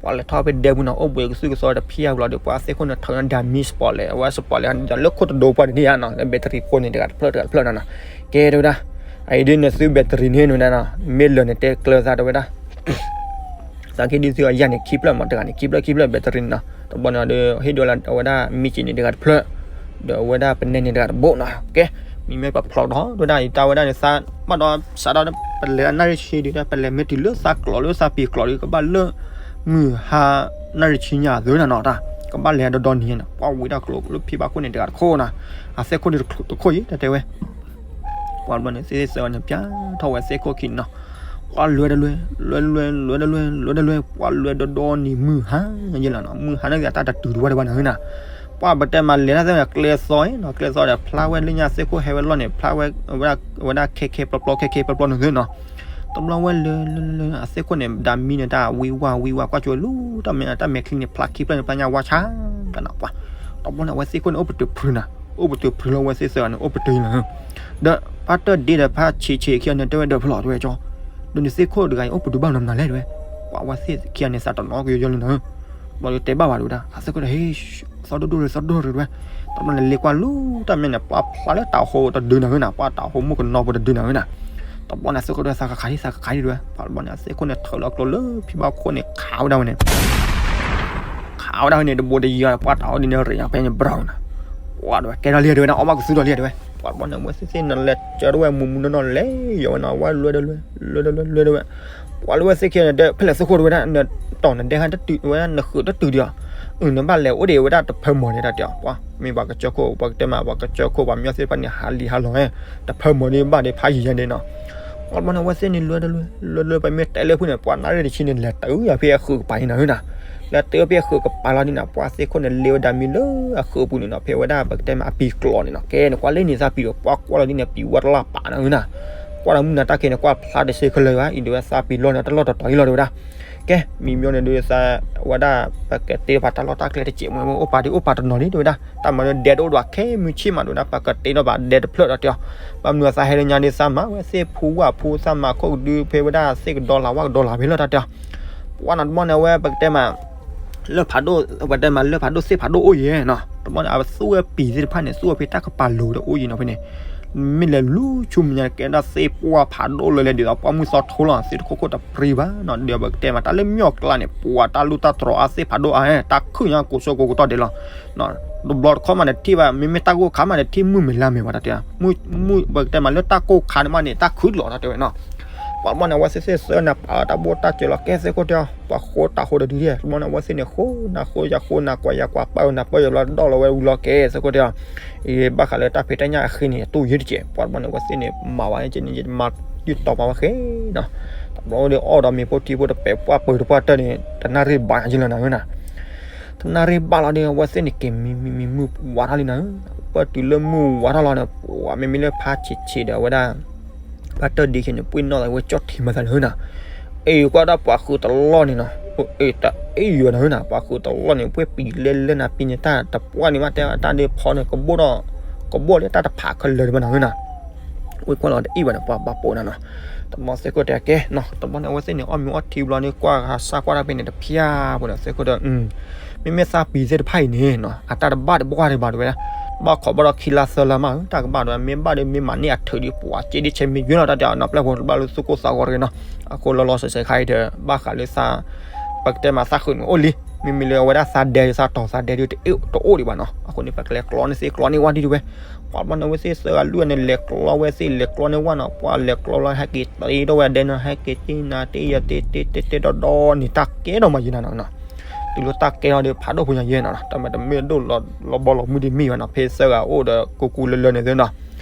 ပှၤလဲၤထီၣ်ဖဲဒဲပူၤနီၤ အိၣ်ဘှံးကသူၣ်ကသီတဖံးအါဘျီဒီး ပှၤသ့ၣ်ခိၣ်န့ၣ် ထုးန့ၢ်ဒၣ်မံၤစပီးလဲၣ် အဝဲစပီးလဲၣ်ဒီးလၢခိၣ်တဒိပှၤန့ၣ်ဧါနီၤ လၢဘဲတရံးဖိန့ၣ် တဂၤတဖျၢၣ်တဂၤတဖျၢၣ်နီၤနီၤ, ကဲတဲဝဲဒၣ် အအံၤဒ်န့ၣ်သုဘဲတရံးန့ၣ်နီၤ မ့ၢ်လၢာ်န့ၣ်တဲကျၢၤသးတဲဝဲဒၣ် သးက့ၤဒ်သုအယၤန့ၣ်ခံဖျၢၣ်မး တဂၤန့ၣ်ခံဖျၢၣ်ခံဖျၢၣ်ဘဲတရံးန့ၣ်နီၤ, တဘျီန့ၣ်ဒီး ဟ့ၣ်ဒိလၢအဝဲဒၣ်မံၤက့ၤန့ၣ်တဂၤတဖျၢၣ် ဒီးအဝဲဒၣ်ပနဲန့ၣ်တဂၤတဘိနီၤ, ကဲ မ့မ့ၢ်ပဖျီကဒီးဒၣ်အံၤ တၢ်ဝဲဒၣ်န့ၣ် သးဘၣ်ဒီးစးဒီးပလဲၤနၣ်ရံၣ်ဆံဒုး ပလဲၤမ့ၢ်တုၤလၢသးကျိးလၢသးပံၤကျိးဒီး ကဘၣ်လၢ မုၢ်ဟါနၣ်ရံၣ်ဆံညါအသိးနီၤနီၤတၢ် ကဘၣ်လဲၤဒီဒီနံၤနီၤ ပှၤဝံၤတၢ်ကျိးလၢဖံဘၣ်ခိၣ်န့ၣ်တဂၤတခိၣ်နီၤ, အသ့ၣ်ခိၣ်ဒုးတခိၣ်ယံၤ တၢ်တဲဝဲ ပှၤဘျီန့ၣ် သ့ၣ်သ့ၣ်သၢဂၤန့ၣ် ပျၢ်ထီၣ်ဝဲသ့ၣ်ခိၣ်ခံန့ၣ်နီၤ, ပှၤလွဲတလွဲ လွဲတလွဲ လွဲတလွဲ လွဲတလွဲ ပှၤလွဲဒီဒီနံၤမုၢ်ဟါယဲၢ်လီၤနီၤ, မုၢ်ဟါန့ၣ်ဂ့ၤ အတၢ်တတုၤတဝၢ်တဝၢ်နီၤနီၤ, ပှၤပတဲမးလဲၤတၢ်သ့ၣ်န့ၣ် ကျဲသီနီၤ ကျဲသီဒီး ဖျါဝဲလၢညါသ့ၣ်ခိၣ်ဟဲဝဲလီၢ်န့ၣ် ဖျါဝဲ အဝဲဒၣ်ခဲခဲပျီပျီ ခဲခဲပျီပျီန့ၣ်သ့နီၤ, တဘျီဝဲလၢ လၢ လၢ အသ့ၣ်ခိၣ်န့ၣ် ဒၣ်မံန့ၣ် တၢ်ဝံဝါဝံဝါ ကွၢ်ကၠိဝဲလူၤ တၢ်မဲာ် တၢ်မဲာ်ချံန့ၣ် ဖျါခံဖျၢၣ်န့ၣ် ဖျါညါဝါဆါကနီၤ ပှၤ တဘျီန့ၣ် အဝဲသ့ၣ်ခိၣ်န့ၣ် အိၣ်ပတုာ်ဖုးနီၤ အိၣ်ပတုာ်ဖုးလၢအဝဲသ့ၣ်သၢဂၤန့ၣ် အိၣ်ပတုာ်လီၤ ဒီးဖါတၢၢ်ဒ့ဒီးဖါဆံးဆံးခံဂၤန့ၣ် တဲဝဲဒီးဖျီၣ်တဲဝဲကၠီ, ဒီးနသ့ၣ်ခိၣ်တဂၤအံၤ အိၣ်ပတုာ်ဘၣ်နီတမံၤလဲၣ်တဲဝဲ, ပှၤအဝဲသ့ၣ်ခံဂၤန့ၣ် သးတနီၤကယီယီလံနီၤ, ဘျီဒီးတဲဘၣ်ဝဲတဲဝဲဒၣ် အသ့ၣ်ခိၣ်ဒီး ဟ့ သီဒိၣ်ဒိၣ်ရၢ သီဒိၣ်ရၢတဲဝဲ, တဘျီန့ၣ် လဲၤကွၢ်လူၤတၢ်မဲာ်န့ၣ် ပှၤဖျါလၢတၢ်ဟိတဒုနီၤဝဲနၤ ပှၤတၢ်ဟိမုၣ်ကနီၤဖိတဒုနီၤဝဲနၤ, တဘျီန့ၣ် အသ့ၣ်ခိၣ်ဒီး သးကခးဒံး သးကခးဒံးတဲဝဲ, ပှၤတဘျီန့ၣ် အသ့ၣ်ခိၣ်န့ၣ် ထုးလီၤကျိလၢဖံဘၣ်ခိၣ်န့ၣ် ခးဝဲဒၣ်ဝဲန့ၣ် ခးဝဲဒၣ်ဝဲန့ၣ် တဘိတယီၤ ပှၤတၢ်ဟိဒ်န့ၣ် ရ့ညါဖဲန့ၣ် ဘြီၤနီၤ, ပှၤတဲဝဲ ကဲထီၣ်လံတဲဝဲဒၣ် အီၣ်ဘၣ်ကသူထီၣ်လံတဲဝဲ, ပှၤတဘျီန့ၣ် အဝဲသ့ၣ်သ့ၣ်န့ၣ် လဲၤကၢထီၣ်ဝဲမူးမူးနီၢ်နီၢ်လဲၤယီၤဝဲနီၤ ဝဲလွဲဒီးလွဲ လွဲဒီးလွဲ လွဲဒီးဝဲ, ပှၤလၢဝဲသ့ၣ်ခံဂၤန့ၣ် တဲဖဲလဲၣ်သ့ၣ်ခိၣ်တဲဝဲဒၣ် နတီၢ်နဒဲဟါတတုၤဝဲဒၣ် နဃုာ်တတုၤဒီး အၢ နဘၣ်လဲၤအိၣ်ဒံးဝဲဒၣ်တဖၢမီၤန့ၣ်တၢ်တဲအီၤ, ပှၤမ့ၢ်ပှၤကစၢၢ်ခိၣ် ပှၤကတဲမး ပှၤကစၢၢ်ခိၣ်ပှၤမၠီၣ်သ့ၣ်တဖၣ်န့ၣ် ဟးလံဟးလီၤဝဲ တဖၢမီၤန့ၣ်ဘၣ်ဒံးဖးယံၤညါဒံးနီၤ, ပှၤ ပှၤတဘျီန့ၣ် အဝဲသ့ၣ်န့ၣ် လၢတလၢ လၢတလၢ ပမ့ၢ်တဲလၢဖုၣ်န့ၣ် ပှၤနၣ်ရံၣ်တဆံန့ၣ် လဲၤတုၤယၤဖဲအဃုာ်ကပၤန့ၣ်နၤဧၢနၤ. လဲၤတုၤဖဲအဃုာ်ကပၤလီၤဒ်နၤ ပှၤသ့ၣ်ခိၣ်န့ၣ် လဲၤဝဲဒၣ်မံလၢအဃုာ်ပူၤန့ၣ်နီၤ, ဖဲဝဲဒၣ်ပကတဲမးအပံၤကျိၤန့ၣ်နီၤ. ကဲန့ၣ် ကွၢ်လၢန့ၣ်သးပံၤဒီး ပှၤကွၢ်လီၤဒ်န့ၣ် ပံၤဝဲတလၢ်ပာ်နၤဧၢနၤ. ကွၢ်ဒီးမုၢ်နၤတၢ်က့ၤန့ၣ် ကွၢ်ဖျါတစ့ခဲလၢာ်ဘၣ်, အံၤဒုးဝဲသးပံၤလီၢ်န့ၣ် တလီၢ်တတီၤအံၤလီၤဒုးဝဲဒၣ်. ကဲ မံမီန့ၣ်ဒုးသး ဝဲဒၣ် ပကတ့ထီၣ်ပှၤတၢ်လီၢ်တၢ်ကျဲတစဲးမ့ၢ် အိၣ်ပာ်ဒုးအိၣ်ပာ်တနီၤလံဒုးဝဲဒၣ်. တၢ်မၤဒုးဒဲတအိၣ်ဒီးခဲမုၢ်ဆ့ၣ်မးဒုးဝဲဒၣ် ပကတ့ထီၣ်ပှၤဒဲတဖျၢၣ်ဒီးတဲအီၤ. ဘၣ်မနုၤသးဟဲလၢညါဒုးသးမၤဝဲ သ့ၣ်ဖူဝၣ်ဖူ သးမၤခိၣ်ကဒုဖဲဝဲဒၣ်သ့ၣ်ကဒီလၢ်ဝၣ်ကဒီလၢ်ဖဲလၢတၢ်တဲအီၤ. ပှၤနီၤတဘျီန့ၣ် အဝဲပကတဲမး လၢဖးဒိၣ် ပတဲမးလၢဖးဒိၣ်သ့ၣ်ဖးဒိၣ်အိၣ်ယဲနီၤ, တဘျီန့ၣ် အဝဲသူဝဲပံၤသ့ၣ်တဖၣ်န့ၣ် သူဝဲဖဲတၢ်ကပၤလိၤဒီးအိၣ်ယဲနီၤဖဲန့ၣ်. မ့ၢ်လဲၤလူၤဆူမဲာ်ညါကဲဒၣ်သ့ၣ်ပှၢ်ဖးဒိၣ်လၢလဲၤဒ်သိးပှၢ်မုၢ်သီထိလီၤ သ့ၣ်တခိၣ်ခိၣ်တပြံဘၣ်နီၤ. ဒီးပကတဲမးတၢ်လၢမၠီၣ်ကျါန့ၣ် ပှၤတၢ်လူၢ်တၢ်တြီၤအါသ့ၣ်ဖးဒိၣ်အါ တၢ်ခုၣ်ညါကိးစိကိးကတီၢ်ဒဲးလီၤ. တဘျီတခီၣ်မးန့ၣ်ထံၣ်ဘၣ် မ့မ့ၢ်တၢ်ဂိၢ်ခါမးန့ၣ် ထံၣ်မုၢ်မဲာ်လါမဲာ်ဝဲတၢ်တဲ, မုၢ် ပကတဲမးလၢတၢ်ကိၢ်ခါန့ၣ်မးန့ၣ် တၢ်ခုၣ်လီၤတၢ်တဲဝဲနီၤ. ပှၤတဘျီန့ၣ် အဝဲသ့ၣ်သ့ၣ်သၢနၤပာ်တၢ်ဘိၣ်တၢ်စၢၤလီၤ ကဲသ့ၣ်ခိၣ်တဲအီၤ ပှၤဃိတၢ်ဃိတဒုဒဲး တဘျီန့ၣ် အဝဲသ့ၣ်န့ၣ် ဃိနၤဃိယၤဃိနၤကွၢ်ယၤကွၢ်ပာ်နၤပၢၢ်ယၤဘျီ ဒီၣ်လီၤဝဲဝံၤလီၤကဲသ့ၣ်ခိၣ်တဲအီၤ. အံၤဘၣ်ဃးလၢတၢ်ဖံးတၢ်ညၣ်အဃ့န့ၣ် အတူၢ်ယံၤတကဲး ပှၤတဘျီန့ၣ် အဝဲသ့ၣ်န့ၣ် မၤဝဲန့ၣ် မၤယုၢ်တီၤပာ်ဝဲဃဲနီၤ. တဘျီဒီးအီၣ်ဒီးမ့ၤဖိထံဖိတပဲာ်ပှၢ်ပၢၤတပှၢ်တၢၢ်န့ၣ် တနၣ်ရံၣ်ဘၣ်ယံၤလီၤနၤဧၢနၤ. တနၣ်ရံၣ်ဘၣ်လီၤဒီး အဝဲသ့ၣ်န့ၣ် က့ၤမံမံမံမုၢ်ဝါထီၣ်လံနၤဧၢ. ပၢၢ်တုၤလၢမုၢ်ဝါထီၣ်လီၤန့ၣ် ပှၤမ့မ့ၢ်လၢဖါဆံးဆံးဒီးအဝဲဒၣ် ဖါတၢၢ်ဒ့ခံန့ၣ် ပှ့ၤနီၣ်သးဝဲကၠီၣ်ထံမၤသးနၤဧၢနၤ. အ့ၣ်ကွၢ်ဒၣ်ပှၤဃုတလီၢ်န့ၣ်နီၤ, အ့ၣ်တအ့ၣ်ယွၤနၤဧၢနၤ, ပှၤဃုတလီၢ်န့ၣ် ပှ့ၤပံၤလဲလဲနၤ ပံၤန့ၣ်တၢ်တပှၢ်န့ၣ်ဘၣ်တဲတၢ်ဒ့ဖီန့ၣ် ကဘီၣ်ဒီး ကဘီၣ်လၢတၢ်တဖးခဲလၢာ်ဒံးဘၣ်နၤဧၢနၤ. ဝဲကွၢ်လီၤတအ့ၣ်ဘၣ်န့ၣ် ပှၤဘၣ်ပိာ်နၤနီၤ. တဘျီသ့ၣ်ခိၣ်တဲကဲနီၤ, တဘျီန့ၣ် အဝဲသ့ၣ်န့ၣ် အီၣ်မ့ၤအီထံဘျီန့ၣ် ကွၢ်ဃးစၢ်ကွၢ်တၢ်ဖဲန့ၣ် တဖျါဖိဒီးသ့ၣ်ခိၣ်တဲ မ့မ့ၢ်သးပံၤသ့ၣ်တဖၣ်အံၤန့ၣ်နီၤ အတၢ်တဘၣ်တဘၣ်ဒံးဘၣ်တဲဝဲဒၣ်, ဘၣ်ခိးဘၣ်ဒီးခံလါသၢလါမးဧၢ, တၢ်ကဘၣ်ဒီး မ့ၢ်ဘၣ်ဒီးမ့ၢ်မၤန့ၢ်အထုးဒီး ပှၤက့ဒ်ဆဲးမ့ၢ်ယွၤလီၤတၢ်တဲနီၤ ပျဲၢ်ဖိတဘၣ်လၢသူၣ်ကိၢ်သးဂီၤတဂ့ၤနီၤ. အဃိလီၤလီၤဆဲးဆဲးခါအံၤဒီး ဘၣ်ဃးလၢသး ပကတဲမးသးဃုာ်န့ၣ်အိၣ်လံ, မ့မ့ၢ်လၢအဝဲဒၣ်သးဒဲးဒီးသးတီၤသးဒဲးဒီးတအိၣ်ဒံးဘၣ်နီၤ. အဃိန့ၣ် ပကလဲၤကျီန့ၢ်သ့ၣ်ကျီန့ၢ်ဝၣ်ဒံးတဝဲ ပှၤတဘျီန့ၣ် အဝဲသ့ၣ်သၢဂၤလွံၢ်ဂၤန့ၣ် လဲၤကျီဝဲသ့ၣ် လဲၤကျီန့ၢ်ဝၣ်နီၤ, ပှၤလဲၤကျီလီၤ ဟဲက့ၤတ့ထီၣ်ဝဲဒဲနီၤ, ဟဲက့ၤတ့နၤတ့ယၤတ့တ့တ့တ့ဒီဒီန့ၣ် တၢ်ကဲထီၣ်မးယံၤနၤနီၤ. တုၤလၢတၢ်ကဲထီၣ်ဒီး ဖးဒိၣ်ဖိညါယဲနီၤ, တၢ်မၤတမ့ၢ်ဒိၣ်လီၤဘီလီၤမုၢ်ဒံးမ့ၢ်ဘၣ်နီၤ, ဖဲသၢဂၤအိၣ်ဒီးကူကူလၢလၢန့ၣ်သ့နီၤ.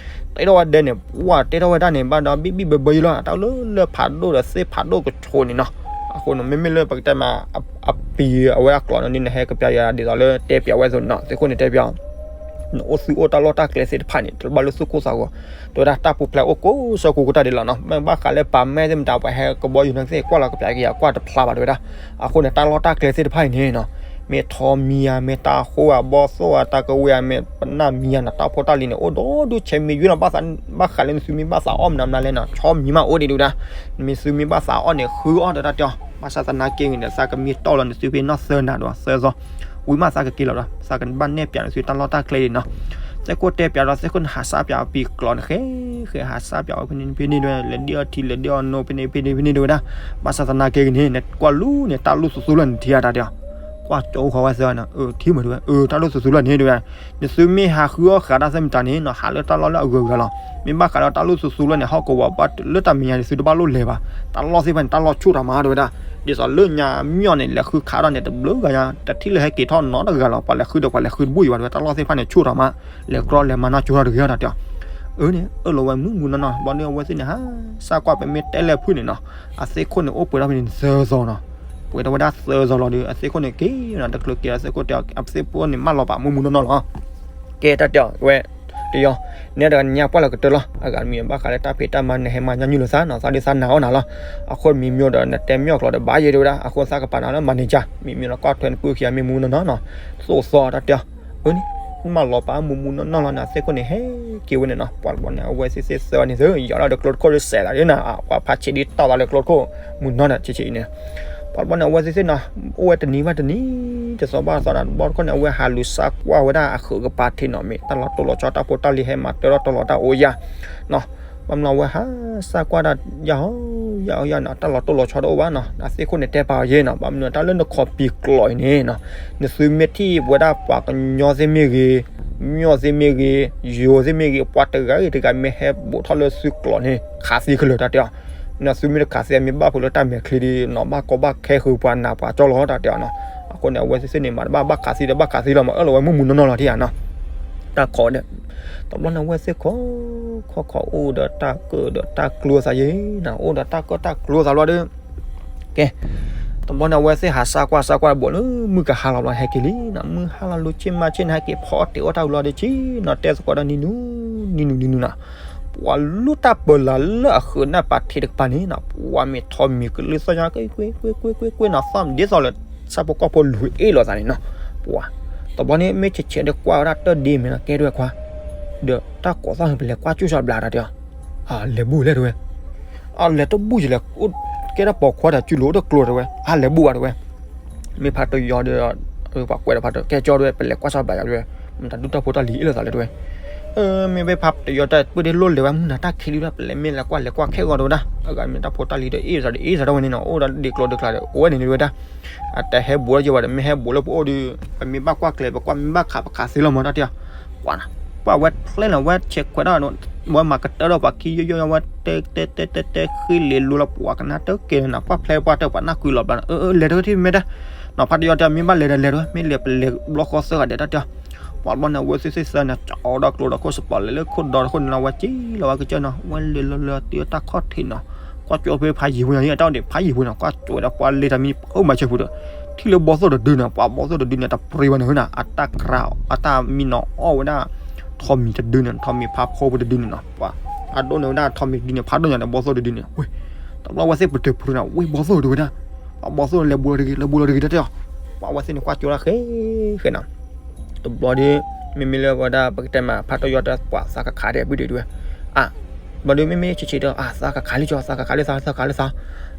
တ့ထီၣ်ဝဲဒဲန့ၣ် ပှၤတ့ထီၣ်ဝဲဒၣ်န့ၣ် ဘၣ်ဒီးဘံၣ်ဘံၣ်ဘၢဘၢယံၤလီၤ, တၢ်လၢလၢဖးဒိၣ်ဒီးသ့ၣ်ဖးဒိၣ်ကဆိးန့ၣ်နီၤ. အဃိန့ၣ် မ့မ့ၢ်လၢပကတဲမး အပံၤအဝဲဒၣ်ကျိာ်န့ၣ် ဒ်နဟဲကပျးယၤဒ်သိးလၢတဲပျးဝဲအသိးန့ၣ်နီၤ, သ့ၣ်ခိၣ်န့ၣ်တဲပျး နအိၣ်သုအိၣ်တၢ်လီၢ်တၢ်ကျဲသ့ၣ်တဖၣ်န့ၣ် တဘၣ်လၢသူၣ်ကိၢ်သးဂီၤ, တဲဝဲဒၣ်တၢ်ပူၤဖျဲးအိၣ်ကိးဆၢကိးကတီၢ်ဒံးလီၤနီၤ. မ့ၢ်ဘၣ်ဃးလၢပာ်မဲၢ်သ့ၣ်မတၤ ပှၤဟဲကဘီယူၤန့ၣ်သ့ၣ် ကွၢ်လီၤကပျးက့ၤယၤ ကွၢ်တဖျါဘၣ်တဲဝဲဒၣ်. အဃိန့ၣ် တၢ်လီၢ်တၢ်ကျဲသ့ၣ်တဖၣ်အံၤန့ၣ်နီၤ, မ့ၢ်ထီမံၤဧါ, မ့ၢ်တၢ်ဃိဧါ, ဘီသိၣ်ဧါ, တၢ်ကဝ့ၤဧါ, မ့ၢ်ပနၢ်မံၤဧါနီၤ, တၢ်ဖိတၢ်လံၤန့ၣ် အိၣ်ဒီဒူၣ်ဆဲးမံၤယွၤနီၤ, ဘၣ်ဃးလၢနသုမ့ၢ်ဘၣ်သးအီၣ်မနုၤမနုၤလဲၣ်နီၤ, ဆီမံၤမးအိၣ်ဒံးဒုၣ်ဒါ, နမ့ၢ်သုမ့ၢ်ဘၣ်သးအီၣ်န့ၣ် ဃုအီၣ်ဒီးတၢ်တဲအီၤ, ဘၣ်ဆၣ်သနာ်က့ဂ့ၤန့ၣ် သးကမ့ၢ်တီၢ်လီၤနသုဖဲနီၢ်သၢနၤဒီးသၢသီ ဝံၤမးသးကက့ၤလီၤဒီး သးကဘၣ်နဲၣ်ပျးနသုတၢ်လီၢ်တၢ်ကျဲအံၤနီၤ. သ့ၣ်ခိၣ်တဲပျးဒီး သ့ၣ်ခိၣ်န့ၣ်ဟးစၢ်ပျးအပံၤကျိာ်န့ၣ် ဃဲဃဲဟးစၢ်ပျးဝဲဖဲန့ၣ်ဖဲန့ၣ်ဒုၣ်ဒါ, လဲၤဒ့အီထံ လဲၤဒ့အီနိဖဲန့ၣ်ဖဲန့ၣ်ဖဲန့ၣ်ဒုၣ်ဒါ. ဘၣ်ဆၣ်သနာ်က့ဂ့ၤန့ၣ် နကွၢ်လူၤန့ၣ် တၢ်လိၣ်သူသူလၢနထံၣ်ဧါတၢ်တဲအီၤ, ကွၢ်ကၠိဃီဝဲသၢနၤ, အၢ ထံမုၢ်ဒုၣ်ဒါ, အၢ တၢ်လိၣ်သူသူလၢန့ၣ်ဒုၣ်ဒါ. နသုမ့ၢ်ဟးဃုအီၣ်ဃာ်တၢ်သ့ၣ်မတၤန့ၣ်နီၤ ဟးလၢတၢ်လီၢ်လၢအဂုၤအဂၤလီၤ. မ့ၢ်ဘၣ်ဃးဒီးတၢ်လိၣ်သူသူလၢန့ၣ် ဟီၣ်ကဝီၤဘၣ်လၢတၢ်မဲာ်ညါန့ၣ် သုတဘၣ်လိၣ်လဲၤဘၣ်. တၢ်လီၢ်သ့ၣ်တဖၣ်န့ၣ် တၢ်လီၢ်ဆူၣ်ထီၣ်မးတဲဝဲဒၣ်. ဒ်သိးလၢညါမၠီၣ်န့ၣ် လဲၤဃုခးထီၣ်န့ၣ် တဘျုးဂၤညါ တထံၣ်လၢဟဲက့ၤထီၣ်နီတဂၤလီၤ. ပှၤလဲၤဃုဒီးပှၤလဲၤဃုတဘူၣ်အံၤဘၣ်တဲဝဲ တၢ်လီၢ်သ့ၣ်တဖၣ်န့ၣ် ဆူၣ်ထီၣ်မး, လဲၤကြီလဲၤမၤနီၢ်ကၠိထီၣ်တဂ့ၤတၢ်တဲအီၤ. အၢန့ၣ် အၢၣ်လီၤဝဲမုၢ်မုၢ်နီၢ်နီၢ် ဘၣ်ဒီးအဝဲသ့ၣ်န့ၣ် ဟးစၢ်ကွၢ် ပမ့ၢ်တဲလဲၣ်ဖုၣ်န့ၣ်နီၤ အသ့ၣ်ခိၣ်န့ၣ် အိၣ်ပှဲၤထီၣ်ဖဲန့ၣ်သၢသီနီၤ. ပှဲၤထီၣ်ဝဲဒၣ်သၢသီလီၤဒီး အသ့ၣ်ခိၣ်န့ၣ်က့ၤနီၤ တချုးက့ၤဒီးသ့ၣ်ခိၣ်တဲအီၤ အသ့ၣ်ဖိန့ၣ် မၢလီၤပာ်မုၢ်မုၢ်နီၢ်နီၢ်လီၤ. ကဲတၢ်တဲအီၤဝဲ တယီၤ နဲဒၣ်ညါပှၢ်လီၤကတၢၢ်လီၤ. အဂၤတမံၤဘၣ်ဃးလၢတၢ်ဖံးတၢ်မၤ နဟဲမၤညါညူလိာ်သးနီၤ သးဒုးသးနာ်အီၣ်နၤလီၤ. အဃိမံၤမံၤဒီး နတဲမ့ၢ်အီၣ်ကျိာ်ဒီး ဘၣ်ယဲၢ်တဲဝဲဒၣ် အဃိသးကပာ်နၤလၢ manager မံၤမံၤလီၤ ကွၢ်ထွဲနပုၢ်ခံဂၤမ့ၢ်မုၢ်မုၢ်နီၢ်နီၢ်နီၤ သိၣ်သီတၢ်တဲအီၤ အၢန့ၣ် မၢလီၤပာ်မုၢ်မုၢ်နီၢ်နီၢ်လီၤန့ၣ် အသ့ၣ်ခိၣ်န့ၣ် ဟဲက့ၤဝဲန့ၣ်နီၤ ပှၤတဘျီန့ၣ် အဝဲသ့ၣ်သ့ၣ်သၢန့ၣ်သၢ ယီၤလီၤဒီးကျိတခိၣ်ဒီးစဲးလီၤန့ၣ် ပှၤဖးဆံးဒ်တီၢ်သးလၢကျိတခိၣ် မုၢ်နီၢ်န့ၣ် ဆံးဆံးအံၤန့ၣ် ပှၤတဘျီန့ၣ် အဝဲသ့ၣ်သ့ၣ်နီၤ အိၣ်ဝဲတနံၤဘၣ်တနံၤ တသီဘၣ်တသီန့ၣ် တဘျီတခီၣ်န့ၣ် အဝဲဟးလူၤစၢ်ကွၢ်ဝဲဒၣ်အဃုာ်ကပၤထံးနီၤ မ့ၢ်တၢ်လီၤတိၢ်လီၤဆီတၢ်ဖိတၢ်လံၤဟဲမၤတၢထီၣ်တလီၤတၢ်အိၣ်ယၤ ဘၣ်မနုၤအဝဲဟး စၢ်ကွၢ်တၢ်ယၤဟီ ယၤဟီယၤနီၤ တၢ်လီၤတိၢ်လီၤဆီတအိၣ်ဘၣ်နီၤ အသ့ၣ်ခိၣ်န့ၣ်တဲပာ်အီၤယဲနီၤ ဘၣ်မနုၤတၢ်လၢနခီပံၤကျိာ်အံၤန့ၣ်နီၤ နသုမ့ၢ်ထံၣ်ဝဲဒၣ်ပှၤကညီသ့ၣ်မ့ၢ်ဂ့ၤ မၠီၣ်သ့ၣ်မ့ၢ်ဂ့ၤ ယိၤသ့ၣ်မ့ၢ်ဂ့ၤ ပှၤတဂၤဂ့ၤတဂၤမ့ၢ်ဟဲဘူးထီၣ်လၢသုကျိာ်န့ၣ် ခးသံခဲလၢာ်တၢ်တဲအီၤ နသုမ့ၢ်တခးသံ မ့ၢ်ဘၣ်ဖုးလၢတၢ်မဲာ်ချံဒီးနီၤ ဘၣ်ကီဘၣ်ခဲဃုာ်ပှၤနးပှၤကၠီလီၤတၢ်တဲအီၤနီၤ အဃိန့ၣ် အဝဲသ့ၣ်သ့ၣ်န့ၣ် မၤတဘၣ်ဘၣ်ခးသံဒီးဘၣ်ခးသံလီၤ မ့ၢ်အၢၣ်လီၤဝဲမုၢ်မုၢ်နီၢ်နီၢ်လီၤထံၣ်ဧါနီၤ တၢ်ခိးဒီး, တဘျီန့ၣ်အဝဲသ့ၣ်ခိး, ခိးခိးအိၣ်ဒီးတၢ်ကၢၣ်ဒီးတၢ်ကျိသးယဲနီၤ, အိၣ်ဒီးတၢ်ကၢၣ်တၢ်ကျိသးလီၤဒီး, ကဲ, တဘျီန့ၣ်အဝဲသ့ၣ်ဟးစၢ်ကွၢ်စၢ်ကွၢ်တဘျီလၢ မုၢ်ကဟါလီၤဘျီဟဲက့ၤလံနီၤ, မုၢ်ဟါလီၤလူၤဆ့ၣ်မးဆ့ၣ်န့ၣ် ဟဲက့ၤဖီအီၣ်တ့ၤအီၣ်တၢ်ဝံၤလီၤဒီး ဆ့ၣ်နီၤတဲသကိးဒီးနံၤနုၤ, နံၤနုၤနံၤနုၤနီၤ, ပှၤလူတၢ်ပၢၤလၢ်လၢအဃုာ်န့ၣ်ပာ်ထံးတကပၤန့ၣ်နီၤ, ပှၤမ့ၢ်ထီၣ်မံၤကလၢသီၣ်ညါ ကွ့ၢ်ကွ့ၢ်ကွ့ၢ်ကွ့ၢ်နီၤ, သီၣ်မံၤဒ်သိးလၢ ဆၣ်ဖိကီၢ်ဖိလူၤအ့ၣ်လိာ်သးန့ၣ်နီၤ, ပှၤ, တဘျီန့ၣ်မ့ၢ်ဆဲးဆဲးဒီး ကွၢ်ဝဲဒၣ်တၢ်ဒ့မဲာ်နီၤ, ကဲဒ်ဝဲခွါ, ဒီးတၢ်ကိးသီၣ်န့ၣ် ပလဲၤကွၢ်ကၠူၣ်စၢ်ဘျးတၢ်တဲအီၤ, အလဲၤဘူၣ်လဲၣ်တဲဝဲ, အလဲၤတဘူၣ်ယလဲၣ်, ကဲဒၣ်ပိာ်ခွါဒီး ကၠူလိာ်အိၣ်တကျိၤတဲဝဲ, အလဲၤဘူၣ်ဘၣ်တဲဝဲ, မ့ၢ်ဖးတယီဒီး, ပှၤကွဲးဒီးဖးတယီ ကဲကၠီတဲဝဲ ပလဲၤကွၢ်စၢ်ဘျးယၤတဲဝဲ, မ့ၢ်တၢ်ဒူၣ်တၢ်ဖိတၢ်လံၤအ့ၣ်လိာ်သးလဲၣ်တဲဝဲ, မ့ၢ်ဖးတယီတၢ်ပၢၢ်ဒ့လိၣ်လဲၤဝဲမုၢ်နၤတၢ်ခံးလံဒီး ပလဲၤမ့ၢ်လဲၤကွၢ်လဲၤကွၢ်ခဲဂီၤတဲဝဲဒၣ်, အဂၤမ့ၢ်တၢ်ဖိတၢ်လံၤဒီးအ့ၣ်လိာ်သးဒီးအ့ၣ်လိာ်သးတဲဝဲန့ၣ်နီၤ, အိၣ်ဒီးဒ့ကျိၤဒ့ကျါဒီး အိၣ်ဝဲန့ၣ်တဲဝဲဒၣ်, အတဟဲဘူးလၢယဘၣ်ဒီး မ့ၢ်ဟဲဘူးလၢပအိၣ်ဒီး, ပမ့ၢ်ဘၣ်ကွၢ်ကျဲၤ ပကွၢ်မ့ၢ်ဘၣ်ခးပခးသ့လီၤမးတၢ်တဲအီၤ, ပှၤ, ပှၤဝဲဖျဲၣ်န့ၣ် ဝဲဆဲးခွဲးဒၣ်, ဝဲမၤကတၢၢ်ဒီးပှၤခံယိယိ ဝဲတဲတဲတဲတဲတဲဃ့လံာ်လိၤလီၤ ပှၤကနၣ်တကဲန့ၣ်နီၤ, ပှၤဖျဲၣ်ပှၤတၢ်ပှၤနၢ်ကွံာ်လီၤဘျီန့ၣ်, လဲၤတဝဲထံၣ်မ့ၢ်တၢ်, နီၤဖးတယီတဲ မ့ၢ်ဘၣ်လဲၤဒီးလဲၤတဝဲ မ့ၢ်လဲၤပလဲၤဘျီဃီသၢဂၤဒဲးတၢ်တဲအီၤ, ပှၤဘျီန့ၣ် အဝဲသ့ၣ်သ့ၣ်သၢန့ၣ် ကၠီဒီးကျိဒီးခိၣ်စပီၤလဲၤလၢခိၣ်ဒီတခိၣ်န့ၣ်လီၤ ဝဲက့ၤလီၤဝဲကစၢၢ်နီၤ, ဝဲလဲၤလီၤလၢအတုၤတၢ်ခီၣ်ထံးနီၤ, ကွၢ်ကၠိဖဲဖးယံၤပူၤနီၤ, အတၢ်အိၣ်ဒံးဖးယံၤပူၤနီၤ, ကွၢ်ကၠိဝဲဒီးပှၤလ့ၤတၢ်မံၤအိၣ်မၤဆဲးပူၤဒီး, ထံၣ်လၢဘီသိၣ်တဒုန့ၣ် ပှၤဘီသိၣ်တဒုန့ၣ် တပြံဘၣ်န့ၣ်နီၤ, အတၢ်ကြၢး အတၢ်မံနီၤအီၣ်ဝဲဒၣ် ထိးမံၤတဒုန့ၣ် ထိးမံၤဖးဖိတဒုန့ၣ်နီၤ, ပှၤ, အဒိၣ်န့ၢ်ဝဲဒၣ်ထိးမံၤတဒုန့ၣ် ဖးဒိၣ်ညါဒီးဘီသိၣ်တဒုန့ၣ်, ဝဲ, တဘျီဝဲသ့ၣ်ပတုာ်ပတုာ်နီၤ ဝဲဘီသိၣ်တဒုဝဲဒၣ်, ပှၤဘီသိၣ်လဲၤဘူးလီၤတဂ့ၤ လဲၤဘူးလီၤတဂ့ၤတၢ်တဲအီၤ, ပှၤဝဲသ့ၣ်န့ၣ်ကွၢ်ကၠိဒၣ်ဃဲဃဲနီၤ တဘျီဒီး, မ့မ့ၢ်လၢဝဲဒၣ်ပကတဲမး ဖးတယီတဲပှၤသးခးခးဒီး ပုၢ်ဒ့တဲဝဲ, အ, ဘျီဒီး မ့မ့ၢ်ဆဲးဆဲးဒီး အသးခးခးလံကၠီ သးခးခးလံသး သးခးလံသး,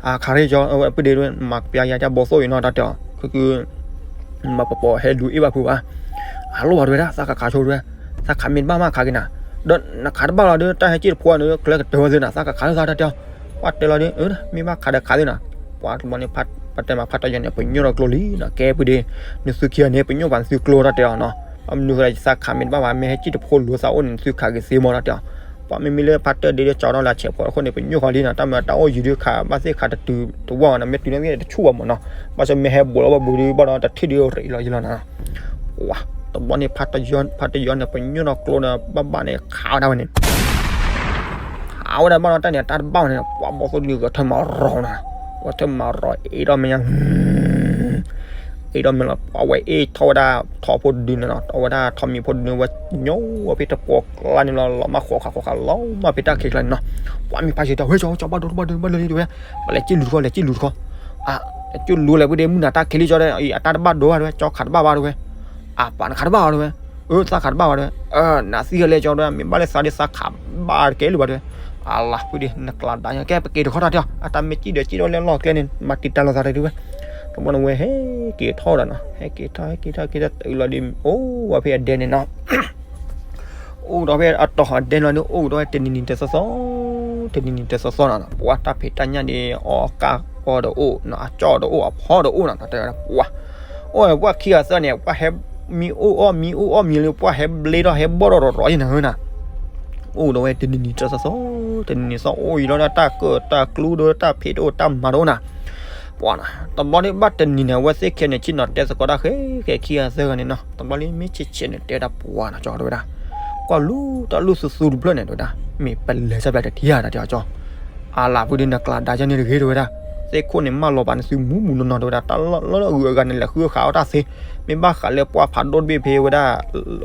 အခးရ့ကၠီ ပုၢ်ဒ့တဲဝဲ မၤကပျါယၤတၢ်ဘီသိၣ်အံၤနီၤ တၢ်တဲအီၤ, ခုခု မၤပပီၤဟဲလူၤအ့ၣ်ဘၣ်ဖုးဘၣ်, အလိၣ်ဘၣ်တဲဝဲဒၣ် သးခးခးဆိတဲဝဲ, သးခးမ့ၢ်တဘၣ်မးခးက့ၤနၤ, ဒီးနခးတဘၣ်လီၤဒီး တၢ်ဟဲက့ၣ်တဖိန့ၣ် ကျဲကတၢၢ်ဝဲသ့နီၤ သးခးခးလံသးတၢ်တဲအီၤ, ပှၤတဲလီၤဒီး, မ့ၢ်ဘၣ်ခးဒီးခးသ့နီၤ, ပှၤတဘျီန့ၣ် ဖးတယီန့ၣ် ပညိၣ်ဒီးကျိလံနီၤ ကဲပုၢ်ဒ့, နသုခံဂၤန့ၣ် ပညိၣ်ပှၤနသုကျိတၢ်တဲအီၤနီၤ, မနုၤဃိသးခးမ့ၢ်တဘၣ်ဘၣ် မ့ၢ်ဟဲက့ၣ်တဖိလူၤသးအိၣ်န့ၣ် နသုခးက့ၤသ့မးတၢ်တဲအီၤ, ပှၤမ့မ့ၢ်လၢဖးတၢဒ့ဒီး ကၠီဒီးလၢဆဲးဖိအဃိန့ၣ် ပညိၣ်ဃီလံနီၤ တၢ်မ့ၢ်တၢ်အိၣ်ယံၤဒုးခးဘၣ်သ့ၣ်ခးတတုၤတဝီနီၤ မ့ၢ်တုၤန့ၣ်တဆူၣ်ဘၣ်မးနီၤ, ဘၣ်ဆၣ်မ့ၢ်ဟဲဘူးလီၤဘၣ်ဘူးဒုးဘၣ်ဒီး တထံၣ်ဒုးရ့းလီၤယံၤလီၤနီၤ, ပှၤ, တဘျီန့ၣ် ဖးတယီန့ၣ် ပညိၣ်ဒီးကျိဒီး ဘၣ်ဘၣ်န့ၣ် ခးဝဲဒၣ်ဝဲန့ၣ် ခးဝဲဒၣ်ဘၣ်ဒီးတၢ်န့ၣ် တၢ်တဘၣ်ဝဲန့ၣ် ပှၤဘီသိၣ်ဒုးဂဲၤထၢၣ်မၤရီၤနီၤ, ဂဲၤထၢၣ်မၤရီၤအ့ၣ်ထီၣ်မဲာ်ညါ အ့ၣ်ထီၣ်မဲာ်လီၤ ပှၤဝဲအ့ၣ်ထီၣ်ဝဲဒၣ်ထိးဖိတဒုန့ၣ်နီၤ အဝဲဒၣ်ထိးမံၤဖိတဒုန့ၣ် ဝဲညိဝဲဖဲတကိးကျါန့ၣ်လီၤ လီၤမၢ်ဃိးခးဃိးခးလီၤမၢ်ဖဲတၢ်ခံးကျါန့ၣ်နီၤ, ပှၤမ့ၢ်ဖးဆံးတၢ် ဝဲကၠီ ကၠီဘၣ်ဒိဘၣ်ဒိဘၣ်လၢလံတဲဝဲ, ပှၤလဲၤက့ၣ်လူၤတခီ လဲၤက့ၣ်လူၤတခီ, အ, ကၠီလူၤလဲၤဖဲဒ့မုၢ်နၤတၢ်ခံးလံကၠီဒီး အတၢ်တဘၣ်ဒိဘၣ်တဲဝဲ ကၠီခးတဘၣ်ဘၣ်တဲဝဲ, အပှၤနခးတဘၣ်ဘၣ်တဲဝဲ, အသးခးတဘၣ်ဘၣ်တဲဝဲ, နသံဟဲလဲၣ်ကၠီတဲဝဲ မ့ၢ်ဘၣ်လၢသးဒ်သးခးဘၣ်တကဲလၢၤဘၣ်တဲဝဲ, အလၤဖုဒ့ နကျးဒါညါ ကဲပက့ၤတခီတၢ်တဲအီၤ အတၢ်မ့ၢ်ကံၣ်ဒီးကံၣ်ဒီးလဲၤလီၢ်ကျဲန့ၣ် မၤတံာ်တာ်လိာ်သးတဒုဝဲ, တဘျီန့ၣ်ဝဲဟဲက့ၤထီၣ်ဒီးနီၤ ဟဲက့ၤထီၣ် ဟဲက့ၤထီၣ် ဟဲက့ၤထီၣ် တုၤလီၤဒီး အိၣ်ဝဲဖဲအဒဲန့ၣ်နီၤ အိၣ်ဒီးဖဲအတီၢ်အဒဲန့ၣ်လီၤဒီး အိၣ်ဒီးဖဲတနံၤနံၤတသီသီ, တနံၤနံၤတသီသီနီၤ ပှၤတၢ်ဖံးတၢ်ညၣ်ဒီး အီၣ်ကၢ်အီဒီးအိၣ်နီၤ အကၠီၣ်ဒီးအိၣ် အဖီဒီးအိၣ်နီၤ တၢ်တဲဝဲဒၣ်ပှၤ, အိၣ်ပှၤခံဂၤသၢန့ၣ် ပှၤဟဲမံအိၣ်အီၣ်မံအိၣ်အီၣ်မံလၢ ပှၤဟဲဘျ့ထီၣ်ဟဲဘီၣ်ထီၣ်ရီၤရီၤယဲၢ်နၤဧၢနၤ, အိၣ်ဒီးဝဲတနံၤနံၤတသီသီ, တနံၤနံၤသီအိၣ်အံၤလီၤဒီးတၢ်ကၢၣ်တၢ်ကျူဒီးတၢ်ဖံးတအိၣ်တၢ်မၤတအိၣ်နၤ ပှၤနီၤ တဘျီန့ၣ်ဘၣ်တနံၤန့ၣ် အဝဲသ့ၣ်ခဲန့ၣ် ဆ့ၣ်နီၤတဲသကိးတၢ်ဃဲဃဲခံဂၤသၢဂၤန့ၣ်နီၤ တဘျီလၢမ့ၢ်ဆ့ၣ်ဆ့ၣ်န့ၣ် တဲဒၣ်ပှၤနီၤ ကၠီတဲဝဲဒၣ်, ကွၢ်လူၤတၢ်လူၢ်သူသူတဖျၢၣ်န့ၣ် တဲဝဲဒၣ်, မ့ၢ်ပလဲၤစၢ်ဖျါတထံၣ်ဧါ တၢ်တဲအီၤကၠီ, အလၤဖုဒ့ နကျးဒါယဲၢ်န့ၣ်တဂ့ၤ တဲဝဲဒၣ်, သ့ၣ်ခိၣ်န့ၣ် မၢလီၤပာ်နသုမူးမူးနီၢ်နီၢ် တဲဝဲဒၣ်, တၢ်လီၢ်လၢအဂုၤအဂၤန့ၣ် လဲၤဃုခးအီၣ်တၢ်သ့, မ့ၢ်ဘၣ်ဃးလၢပှၢ်ဖးဒိၣ်တဘ့ၣ်ဖဲဝဲဒၣ်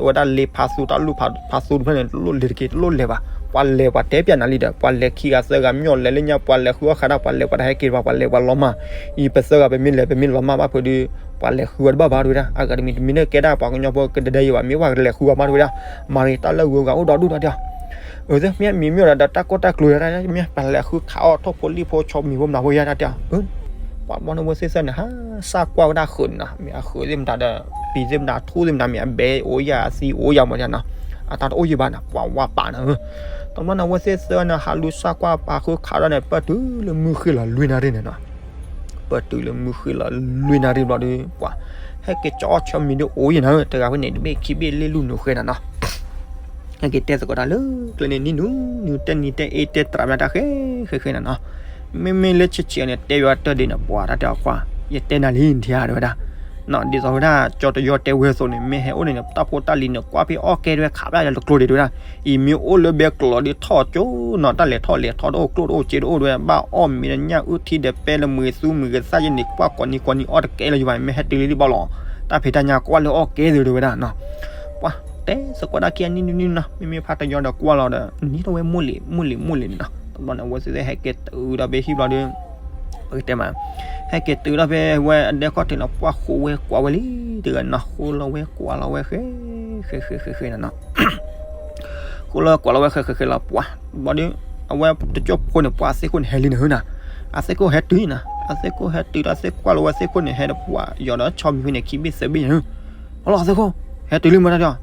ဝဲဒၣ်လ့ဖးသူတၢ်လူၢ်ဖးသူတဖျၢၣ်န့ၣ် တလိၣ်လဲၤတက့ၢ် တလိၣ်လဲၤဘၣ်, ပှၤလဲၤပှၤတဲပျးနၤလံဒီး ပှၤလဲၤခံဂၤသၢဂၤ မ့ၢ်ညီလဲၤလၢညါ ပှၤလဲၤဃုအီၣ်ဃးဒၣ် ပှၤလဲၤပှၤတဟဲက့ၤဘၣ် ပှၤလဲၤပှၤလီၤမၢ်, အံၤပသၢဂၤ ပမ့ၢ်လဲၤပမ့ၢ်လီၤမၢ်ဘၣ်ဖုဒုး ပှၤလဲၤဃုအီၣ်တဘၣ်ဘၣ် တဲဝဲဒၣ်, အဂၤတမံၤတမံၤန့ၣ် ကဲဒၣ်ပှၤကညီဖိကဒဲဒဲယံၤဘၣ် မ့ၢ်ပှၤလဲၤဃုအီၣ်မၢ် တဲဝဲဒၣ်, မၤရံတၢ်လၢအဂုၤအဂၤအိၣ်ဒီဒူၣ်နီၤ တဲအီၤ အၢ မ့ၢ်မံၤမ့ၢ်ဒီး တၢ်ကိၢ်တၢ်ကျိၤ မ့ၢ်ပှၤလဲၤဃုခးအီၣ်ထိၣ်ဖိလံၣ်ဖိ ဆီမံၤဖိမနၤဖိယါ တဲအီၤ, ပှၤဘျီန့ၣ်ဝဲသ့ၣ်သၢန့ၣ် ဟးစၢ်ကွၢ်ဝဲဒၣ်ဃုာ်န့ၣ်နီၤ, မ့ၢ်အဃုာ်သ့ၣ်မတၤဒီး ပံၤသ့ၣ်မတၤ ထူသ့ၣ်မတၤ မ့ၢ်အဘဲအိၣ်ယၤအသံအိၣ်ယၤမးန့ၣ်နီၤ, အတၢ်တအိၣ်ယံၤဘၣ်န့ၣ် ပှၤဝါပာ်န့ၣ်, တဘျီန့ၣ်ဝဲသ့ၣ်သၢန့ၣ် ဟးလူၤစၢ်ကွၢ်ပာ်ဃုခးဒီးန့ၣ် ပၢၢ်တုၤလၢမုၢ်ဃ့ၢ်လီၤလွံၢ်နၣ်ရံၣ်န့ၣ်နီၤ ပၢၢ်တုၤလၢမုၢ်ဃ့ၢ်လီၤလွံၢ်နၣ်ရံၣ်ဘျီဒီး ပှၤ ဟဲက့ၤကၠီအီၣ်ဆီမံၤဒုးအိၣ်ယံၤနၤဧၢ, တဂၤဖဲန့ၣ် တဘ့ၣ်ခံဘ့ၣ်လ့ၣ်လူၢ်နုာ်ဃဲနၤနီၤ, ဟဲက့ၤတဲသကိးတၢ်လၢကျဲန့ၣ် နံၣ်နုာ်နုာ်တဲနံၤတဲအ့တဲတြးမးတၢ်ဃဲ ဃဲဃဲနၤနီၤ, မ့မ့ၢ်လၢဆံးဆံးန့ၣ် တဲယွၤတၢ်ဒ်န့ၣ် ပှၤတၢ်တဲအီၤခွါ, ယတဲနၤလံထံဧါ တဲဝဲဒၣ်, ဒ်သိးဝဲဒၣ် ကၠီတယီတဲဝဲအသိးန့ၣ် မ့ၢ်ဟဲအိၣ်န့ၣ် တၢ်ဖိတၢ်လံၤန့ၣ် ကွၢ်ဖဲအီၣ်ကဲတဝဲ ခးဖျါလၢကျိၤဒံးတဝဲဒၣ်, အံၤမ့ၢ်အိၣ်လၢဘဲကျိၤဒံးထီၣ်ကၠိနီၤ တၢ်လဲၤထီၣ်လဲၤထီၣ်တအိၣ် ကျိၣ်တအိၣ်စ့တအိၣ်တဝဲ ဘၣ်အီၣ်မ့ၤညၣ်အုၣ်ထံဒီး ပဲလၢမုာ်သူမုာ်ကသၣ်ယဲန့ၣ် ကွၢ်ကိးနံၤကိးနံၤအီၣ်တကဲလၢၤယဘၣ် မ့ၢ်ဟဲတုၤလံလံဘၣ်လီၤ, တၢ်ဖံးတၢ်ညၣ်ကွၢ်လၢအီၣ်ကဲသုတဝဲဒၣ်နီၤ, ပှၤတဲသကိးဒၣ်ခံအနံၣ်နွံနွံနီၤ မ့မ့ၢ်ဖးတယီဒီးကွၢ်လီၤဒီး နံၤထီၣ်ဝဲမိၢ်လံၤမိၢ်လံၤမိၢ်လံၤန့ၣ်နီၤ, တဘျီန့ၣ် အဝဲသ့ၣ်ဟဲက့ၤတုၤဒီးဖဲဟံၣ်ဘျီဒီး ပကတဲမး ဟဲက့ၤတုၤဒီးဖဲဝဲအဒဲခီၣ်ထံးလီၤ ပှၤဃိဝဲကွၢ်ဝဲလံတဂၤနီၤ ဃိလီၤဝဲကွၢ်လီၤဝဲဃဲ ဃဲဃဲဃဲဃဲနီၤနီၤ ဃိလီၤဝဲကွၢ်လီၤဝဲဃဲဃဲဃဲလီၤ ပှၤဘျီဒီး အဝဲတကၠိၢ်ဖိန့ၣ် ပှၤအသ့ၣ်ခိၣ်န့ၣ်ဟဲလံန့ၣ်နီၤ, အသ့ၣ်ခိၣ်ဟဲတုၤနီၤ အသ့ၣ်ခိၣ်ဟဲတုၤဒီးသ့ၣ်ကွၢ်လီၤဝဲသ့ၣ်ခိၣ်န့ၣ် ဟဲဒီးပှၤယီၤဒီးဆီမံၤဖဲန့ၣ် ခံဘ့ၣ်သၢဘ့ၣ်န့ၣ် ဖီလီၤသ့ၣ်ခိၣ် ဟဲတုၤလံမးတၢ်တဲအီၤ,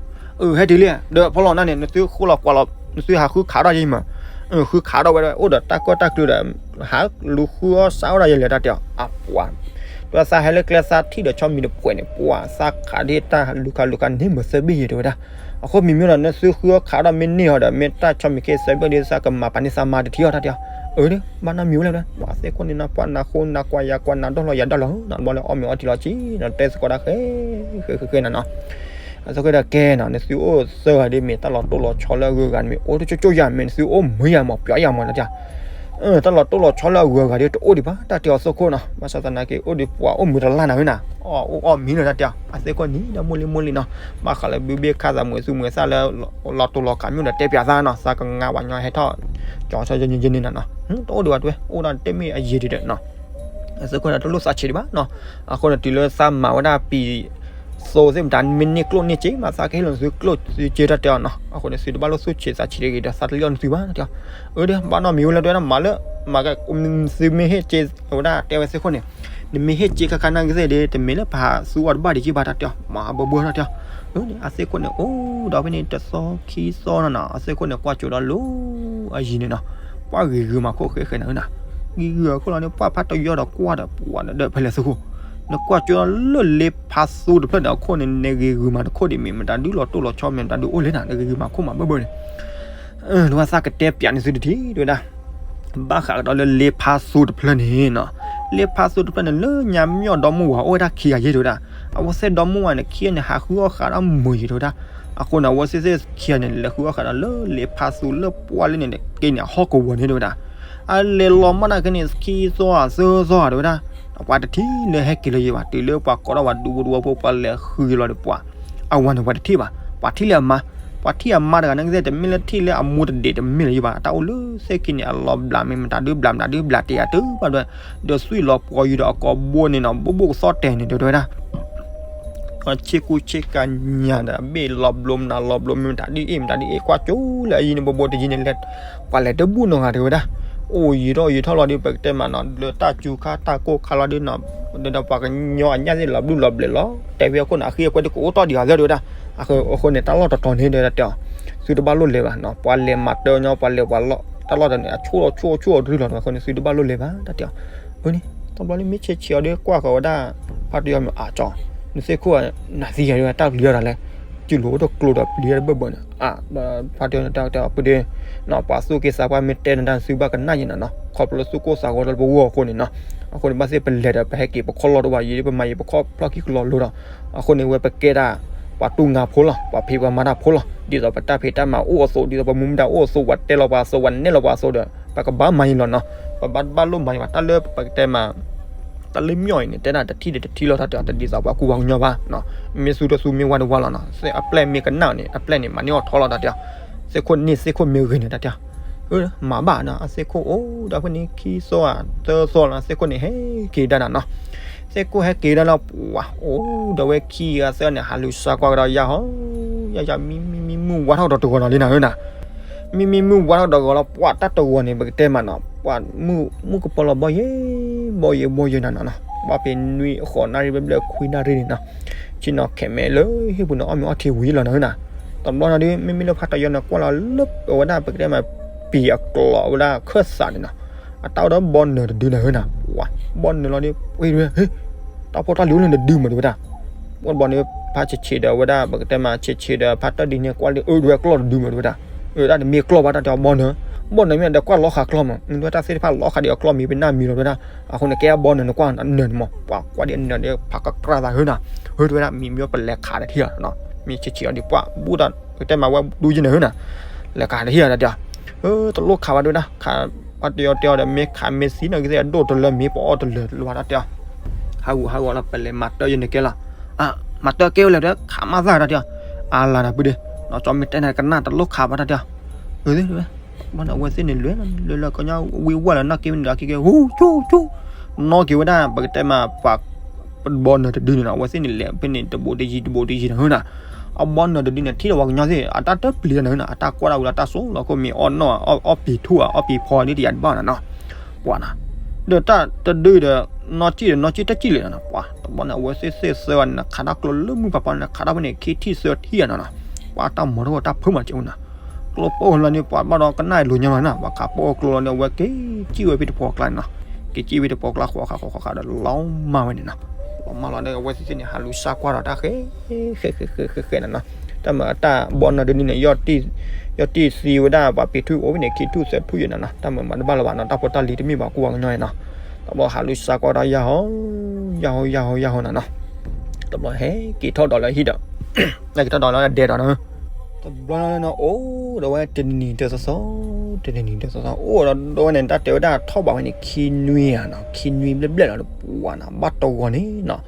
အၢ ဟဲတုၤလံ, ဒီးဖီလီၤနၤန့ၣ် နသုဃိလီၤကွၢ်လီၤ နသုဟးဃုခးထီၣ်ယဲမး, ဃုခးထီၣ်ဝဲဒၣ် အိၣ်ဒီးတၢ်ကီတၢ်ကျူဒီး ဟးလူၤဃုအီၣ်စးဝဲဒၣ်ယဲလဲၣ်တၢ်တဲအီၤ, အပှၤ ဒီးသးဟဲလၢကျဲသးထံၣ်ဒီးဆီမံၤတပှဲၤန့ၣ် ပှၤသးခးဒ်တၢ်လူၤခးလူၤခးန့ၢ်မုာ်သၢဘ့ၣ်ယဲတဲဝဲဒၣ်, အဃိမံၤမံၤဒီး နသုဃုအီၣ်ခးထီၣ်မ့ၢ်န့ၢ်အီၤဒီး မ့ၢ်တၢ်ဆီမံၤက့သၢဘ့ၣ်ဒီး သးကမၤပာ်န့ၢ်သးမါတထံၣ်အီၤတၢ်တဲအီၤ, အၢ ဘၣ်နီတမံၤဝဲလဲၣ်, ပှၤသ့ၣ်ခိၣ်န့ၣ်နီၤ ပှၤနၤဃိနၤကွၢ်ယၤကွၢ်နၤဒီၣ်လီၤယၤဒီၣ်လီၤ, ဘျီလၢအီၣ်မ့ၤအီထံလီၤက့ၤနီၤ တဲသကိးဒၣ်ဃဲ ဃဲဃဲဃဲနီၤနီၤ, အသကိးဒီးကဲနီၤ နသုအိၣ်သၢဂၤဒ် မ့ၢ်တၢ်လီၤတိၢ်လီၤဆီလၢအဂုၤအဂၤန့ၣ် မ့ၢ်အိၣ်တကၠိၢ်ကၠိၢ်ယၤ မ့ၢ်နသုအိၣ်မုာ်ယၤမး ပျီယၤမးတၢ်တဲအီၤ, တၢ်လီၤတိၢ်လီၤဆီလၢအဂုၤအဂၤဒ် တအိၣ်ဒံးဘၣ် တၢ်တဲအီၤသကိးနီၤ, ဘၣ်ဆၣ်သနာ်က့ အိၣ်ဒံးပှၤအိၣ်မုာ်တလၢ်နၤဝဲနၤ, အီၣ်အိၣ်အီၣ်မံၤလၢတၢ်တဲအီၤ, အသကိးန့ၣ်ဒီးမိၢ်လံၤမိၢ်လံၤနီၤ, ဘၣ်ဃးလၢဘုဘ့ၣ်ခါသးမုာ်သူမုာ်သၣ်လၢ လီၤတိၢ်လီၤကးမ့ၢ်ဒီးတဲပၠးသးနီၤ, သးကငါဝဲညီဟဲထီၣ် ကၠီၤဆီယဲန့ၣ်နီၤနီၤ, တအိၣ်ဒံးဘၣ်တဝဲ အိၣ်ဒၣ်တမ့ၢ်အယံာ်ဒံးဒီးနီၤ အသကိးန့ၣ် တလိၣ်သးဆံးဒံးဘၣ်နီၤ, အဃိန့ၣ် တုၤလၢသးမၤဝဲဒၣ်ပံာ်သိသ့ၣ်မတၤ မ့ၢ်န့ၢ်ကျိၣ်န့ၢ်စ့မး သးကဟ့ၣ်လီၤနသုကျိၣ်သုစ့တၢ်တဲအီၤနီၤ, အဃိန့ၣ် သုတဘၣ်လိၣ်သူၣ်ဆံးသးဆံးတဂ့ၤဒီး သးတလံၣ်အီၣ်နသုဘၣ်တၢ်တဲအီၤ, အၢ ဒီး ဘၣ်နီတမံၤဝဲလဲၣ် တဲဝဲဒၣ်မၤလၢ မၤက သုမ့ၢ်ဟ့ၣ်စ့ အဝဲဒၣ်တဲဝဲသ့ၣ်ခိၣ်န့ၣ် နမ့ၢ်ဟ့ၣ်စ့ခါခါနာ်က့သ့ၣ်ဒီး တမ့ၢ်လၢပဟးသူအီၤတဘၣ်ဒံးက့ဘၣ်တၢ်တဲအီၤ, မၤဘၢဘၢတၢ်တဲအီၤ, အၢ န့ၣ် အသ့ၣ်ခိၣ်န့ၣ် အိၣ်ဒီးဖဲန့ၣ် တသီခံသီနီၤနီၤ အသ့ၣ်ခိၣ်န့ၣ် ကွၢ်ကၠိဒီးလၢအယံၤန့ၣ်နီၤ, ပှၤဂ့ၤဂုာ်မၤခိၣ်ဃဲဃဲနၤနီၤ, ဂ့ၤဂုာ်အခိၣ်လီၤန့ၣ် ပှၤဖးတယီဒီးကွၢ်ဒီး ပှၤဒီးဖဲလဲၣ်သ့ၣ်ခိၣ်, နကွၢ်ကၠိလၢလ့ဖးသူတဖျၢၣ်န့ၣ် အခိၣ်န့ၣ် နဂ့ၤဂုာ်မၤတခိၣ်ဒံးမ့ၢ် မတၤဒုလီၤတိၢ်လီၤဆီမ့ၢ် မတၤဒုအိၣ်လဲၣ်နၤ နဂ့ၤဂုာ်မၤခိၣ်မၤဘၢဘၢန့ၣ် တဝဲသးကတဲပၠးန့ၢ်သုတထံၣ် တဲဝဲဒၣ်, ဘၣ်ဃးကဒီးလၢလ့ဖးသူတဖျၢၣ်န့ၣ်နီၤ, လ့ဖးသူတဖျၢၣ်န့ၣ် လၢညါမ့ၢ်အီၤဒီမါဝၤအိၣ်ဝဲဒၣ်ခံဂၤယဲၢ်တဲဝဲဒၣ်, အဝဲသ့ၣ်ဒီမါဝၤန့ၣ် ခံဂၤန့ၣ် ဟးဃုအီၣ်ဃးဒီးမုာ်ယဲၢ်တဲဝဲဒၣ်, အဃိန့ၣ် အဝဲသ့ၣ်သ့ၣ်ခံဂၤန့ၣ် လဲၤဃုအီၣ်ဃးဒီးလၢလ့ဖးသူလၢပှၢ်လၢန့ၣ် က့န့ၣ် အဟီၣ်ကဝီၤန့ၣ်တဲဝဲဒၣ်, အလဲၤလီၤမးနာ်က့န့ၣ် ခံသီဧါသၢသီဧါတဲဝဲဒၣ်, ပှၤတထံၣ်လၢဟဲက့ၤလၢၤယဲၢ်ဘၣ် တုၤလၢပှၤကိးထီၣ်ပှၤဒူဖိတဝီဖိ ပှၤလဲၤဃုယဲၢ်လီၤဒီးပှၤ အဝၤန့ၣ်ပှၤတထံၣ်ဘၣ်, ပှၤထံၣ်လၢအမါ, ပှၤထံၣ်လၢအမါတဂၤနာ်က့သ့ၣ် တမ့ၢ်လၢထံၣ်လၢအမိၢ်တဒံးတမ့ၢ်လၢၤယဲၢ်ဘၣ်, တၢ်အိၣ်လၢသ့ၣ်ခံန့ၣ် အလီၤဘျးမ့ၢ်မတၤဒုဘျးမတၤဒုဘျးတ့ၢ်ယၤတုၤဘၣ်ဒွဲၣ်, ဒီးသွံၣ်လီၤပှီၤယံၤဒီးအကိာ်ဘိန့ၣ်နီၤ ဘိၣ်ဘိၣ်ကသီၣ်တဲာ်န့ၣ်တဲဝဲဒၣ် ဆ့ကူဆ့ကၤညါဒီး အဘ့ၣ်လီၤဘျိမနုၤလီၤဘျိမ့ၢ်မတၤဒုအ့ၣ်မတၤဒုအ့ၣ် ကွၢ်ကၠိလၢအယံၤန့ၣ် ဘိဘိတယံၤန့ၣ်လဲၤ ပှၤလဲၤတဘူၣ်နီတဂၤတဲဝဲဒၣ်, အိၣ်ယံၤထီၣ်ယံၤထီၣ်လီၤဒီး ပကတဲမးနီၤ လၢတၢ်စူၤခါတၢ်ကိၢ်ခါလီၤဒီးနီၤ, ဒီးပှၤကညီအညၣ်သ့ၣ်လီၤဘျုးလီၤဘျဲးလီၤ တဲဝဲအခိၣ်န့ၣ် အဃံအကွဲတကအိၣ်တီၢ်ဒံးဧါလၢတဲဝဲဒၣ်, အဃိန့ၣ် တၢ်လီၢ်တတီၤန့ၣ်ဒီးတဲအီၤ, သုတဘၣ်လိၣ်လဲၤဘၣ်နီၤ, ပှၤလဲၤမၤတၢ်ညီ ပှၤလဲၤပှၤလီၢ် တၢ်လီၢ်တတီၤန့ၣ် အဆိၣ်လီၤဆိၣ်ဆိၣ်အီၤတရံးလီၤနီၤ, အဃိန့ၣ် သုတဘၣ်လိၣ်လဲၤဘၣ်တၢ်တဲအီၤ, အန့ၣ် တဘျီလၢမ့ၢ်ဆဲးဆဲးအီၤဒီး ကွၢ်ဃီၤဝဲဒၣ် ဖါတယီမ့ၢ်အါကၠီ, နသ့ၣ်ခိၣ်နၤသံယၤဒ်တၢ်ပျံၤအီၤတၢ်လဲၣ်, စုလိၤအိၣ်တကျိၤဒီးပျံၤတၢ်တဘၢၣ်ဘၢၣ်န့ၣ်, ဖါတယီန့ၣ်တၢ်တဲအီၤပဒ့, ပှၤသူၣ်က့သးပှၢ်မ့ၢ်တဲနတၢ်သုဘၣ်ကနၣ်ယဲၢ်နီၤနီၤ, ခီဖျိလၢသူၣ်ကိၢ်သးဂီၤလၢပဂီၢ်အဃိန့ၣ်နီၤ, အဃိန့ၣ် ဘၣ်သ့ၣ်ပလဲၤဒီးပဟဲက့ၤပခီၣ်လီၢ်တဝၢ်ယံၤ ပမၤယံၤပခီၣ်ဖျီၣ်ခံကလီၤလိၤဒီး, အဃိန့ၣ် ဝဲပကဲဒၣ် ပှၤတူၢ်ငါဖိလီၤ ပှၤဖံးပှၤမၤတၢ်ဖိလီၤ, ဒ်သိးပတၢ်ဖံးတၢ်မၤအိၣ်အသိး ဒ်သိးပမူပဒါအိၣ်အသိး ပှၤတဲလီၤပှၤအသိး ပှၤနဲၣ်လီၤပှၤအသိးဒီး ပကဘၣ်မၤယံၤလီၤနီၤ, ပဘၣ်ဘၣ်လိၣ်မၤယံၤဘၣ် တၢ်လၢပကတဲမး တၢ်လၢမျီၢ်အံၤန့ၣ် တဲဒၣ်တထံၣ်ဒီးတထံၣ်လီၤ တၢ်တဲအီၤတဒ်သိးပှၤကူပှၤကညီဘၣ်, မ့ၢ်သူတသူမ့ၢ်ဝါတဝါလီၤနီၤ, အပျဲၢ်မ့ၢ်ကနၣ်န့ၣ် အပျဲၢ်န့ၣ် မၤန့ၢ်အီၤထီလီၤတၢ်တဲအီၤ, သ့ၣ်ခိၣ်န့ၢ်သ့ၣ်ခိၣ်မ့ၢ်ဂ့ၤန့ၣ်တၢ်တဲအီၤ, မၤဘၣ်နီၤ အသ့ၣ်ခိၣ်အိၣ်ဒီးဖဲန့ၣ်ခံသီဧါသၢသီလီၤ သ့ၣ်ခိၣ်န့ၣ်ဟဲက့ၤဒၣ်နၤနီၤ, သ့ၣ်ခိၣ်ဟဲက့ၤဒၣ်လီၤ ပှၤအိၣ်ဒီးဝဲခံဂၤသၢဂၤန့ၣ် ဟးလူၤစါကွၢ်ကဒီးယၤဟီ ယၤယၤမံမံမံမုၢ်ဝါထီၣ်ဒီးတဂီၤနီၤလံနၤဧၢနၤ မံမံမုၢ်ဝါထီၣ်ဒီးတဂီၤလီၤ ပှၤတၢ်တဂီၤန့ၣ် ပကတဲမးနီၤ ပှၤမုၢ်ကပီၤလီၤဘီယဲၢ်ဘီယဲၢ်ဘီယဲၢ်နၤနီၤနီၤ ဘၣ်ဖဲနွံအဃိးနၣ်ရံၣ်ဘျဲၣ်ဘျဲၣ်ခွံနၣ်ရံၣ်န့ၣ်နီၤ ဆ့ၣ်နီၤခဲးမဲာ်လၢဟံၣ်ပူၤန့ၣ် အီၣ်မ့ၤအီထံဝံၤလီၤနၤဧၢနၤ တဘျီနၤဒုး မ့မ့ၢ်လၢဖါတယီန့ၣ် ကွၢ်လီၤလၢအဝဲဒၣ်ပကတဲမး ပံၤအကျိၤအဝဲဒၣ်ခၢၣ်သးန့ၣ်နီၤ အတၢ်အိၣ်ဒီးဘီနၢၤတဒုနၤဧၢနၤ ပှၤဘီနၢၤလီၤဒီး ဝဲ တၢ်ဖိတၢ်လံၤအိၣ်လၢနဒုမးတဝဲဒၣ် ဝဲတဘျီန့ၣ် ဖါဆံးဆံးဒီးဝဲဒၣ် ပကတဲမးဆံးဆံးဒီး ဖါတၢ်ဒ်န့ၣ် ကွၢ်လၢအၢတဝဲကျီၢ်တဒုမးတဝဲဒၣ် အၢတၢ်တမ့ၢ်ကျီၢ်ဘၣ် တၢ်တဲအီၤဘီနၢၤ ဘီၣ်နၢၤမ့ၢ်ဒီးကွၢ်လီၤဃာ်ကျီၢ်မး, မ့ၢ်ဝဲတၢ်သ့ၣ်တဖၣ်လီၤဃာ်ဒီးအကျီၢ်မံၤ ပနၢ်မံၤလီၤဝဲဒၣ်, အဃိန့ၣ် ကဲဘီၣ်နၢၤန့ၣ်ကွၢ်နၢၤန့ၣ်မး, ပှၤကွၢ်ဒ်အနၢၤဒီး ဖးကကြၢ်သးဟၢနၤ, ဟၢတဝဲဒၣ် မံၤမ့ၢ်ပလဲၤခးတထံၣ်အီၤ, မ့ၢ်ဆံးဆံးအီၤဒီးပှၤဘူၣ်တၢ် ကတဲမၤဝဲဒူယနၢၤဟၢနၤ, လဲၤခးတထံၣ်အီၤတၢ်တဲအီၤ, တလိၣ်ခးဘၣ်တဝဲဒၣ်, ခး ပှၤတယီၤတဲအီၤဒီး မ့ၢ်ခးမ့ၢ်သံနီၢ်ကီၢ်သ့ၣ်အဒိၣ်တလၢ မ့ၢ်ပအီၣ်တလၢလၢၤဘၣ်တၢ်တဲအီၤ, ဟးဂူာ်ဟးဂီၤလီၤ ပလဲၤမၤတၢ်ယနၢၤကဲလီၤ, မၤတၢ်ကဲဝဲလဲၣ်ဒီး ခးမၤသၣ်တၢ်တဲအီၤ, အါလၢနပုၢ်ဒီး, နီၢ်ကၠီမ့ၢ်တဲန့ၣ်ကနၣ်တလိၣ်ခးဘၣ်တၢ်တဲအီၤ, အဝဲ ဘီၣ်နၢၤအဝဲသ့ၣ်န့ၣ်လဲၤ လဲၤလၢကညီဝံၤဝဲလၢနီၢ်က့မ့ၢ်ဒီးက့ၤက့ၤ ဟူ ဆူ ဆူ နီၢ်က့ၤဝဲဒၣ် ပကတဲမးပှၤ ဘီၣ်နၢၤတဒုန့ၣ်နီၤ အဝဲသ့ၣ်န့ၣ်လဲၤဖဲန့ၣ် တဘူးတယံၤတဘူးတယံၤနၤဟၢနၤ, အဘီၣ်နၢၤတဒုန့ၣ် ထံၣ်လီၤပှၤကညီသ့ၣ် အတၢ်တပျံၤနၤဟၢနၤ အတၢ်ကွၢ်ဒၣ်ဝံၤလၢတၢ်စိလီၤခိၣ်မ့ၢ်အီၣ်နီၢ် အီၣ်ပံၤထူၣ်ဧါ အီၣ်ပံၤဖီဒ်တယၤတဘၣ်နၤနီၤ, ပှၤနၤ ဒီးတၢ်တဒုဒီး နီၢ်ကံၣ်ဒီးနီၢ်ကံၣ်တကံၣ်လဲၣ်နၤ ပှၤတဘီၣ်န့ၣ် အဝဲသ့ၣ်သ့ၣ်သၢဂၤန့ၣ် ခးတၢ်ကျိလၢမုၢ်ပှၤပီၤန့ၣ် ခးတၢ်ဖဲန့ၣ် ခံထံၣ်သၢထံၣ်နၤနီၤ, ပှၤတၢ်မၤထီၣ်တၢ်ဖၢမၤစၢၤဝဲနၤ ကျိပိၢ်လီၤန့ၣ် ပှၤဘၣ်ဒီးကနၣ်လိၤညါလီၤနၤ ပှၤခးပိၢ်အကျိလီၤန့ၣ် အဝဲက့ၤကံၣ်ဝဲဖဲတပှီၤကျါန့ၣ်နီၤ, က့ၤကံၣ်ဝဲတပှီၤကျါ ဃီၤဃာ်ဃီၤဃာ်ဃာ်ဒီးလီၤမၢ်ဝဲန့ၣ်နီၤ, လီၤမၢ်လီၤဒီး အဝဲသ့ၣ်သ့ၣ်န့ၣ် ဟးလူၤစၢ်ကွၢ်ဒီးတၢ်ဃဲ ဃဲဃဲဃဲဃဲနၤနီၤ, တၢ်မၤတၢ်ဘီၣ်နၢၤတဒုန့ၣ် ယီၢ်တံၢ်သံဝဲဒၣ် ပှၤပံၤထူၣ်အိၣ်ဖဲန့ၣ် ခံထူၣ်သၢထူၣ်ယဲနၤနီၤ, တၢ်မၤမၤတဘၣ်လၢၤဘၣ်နီၤ တၢ်ဖိတၢ်လံၤတမ့ၢ်ပှၤကူပှၤကညီန့ၣ်နီၤ, တဘျီဟးလူၤစၢ်ကွၢ်ဒီးယၢ်ဟီ ယၢ်ဟီ ယၢ်ဟီ ယၢ်ဟီနၤနီၤ, တဘျီဟဲက့ၤထီၣ်ဒီးလၢဟံၣ်ဒီး က့ၤထီၣ်ဒီးလၢဒဲဒီးနီၤ, တဘျီန့ၣ်အိၣ်ဒီးဝဲတနံၤတစီစီ တနံၤတစီစီ အိၣ်ဒီးဝဲန့ၣ် တၢ်တဲဝဲဒၣ်ထီၣ်ဘးဝဲန့ၣ် ခံနွံဧါနီၤ ခံနွံဘျဲၣ်ဘျဲၣ်လီၤ ပှၤနၤ ဘၣ်တဂီၤန့ၣ်နီၤ,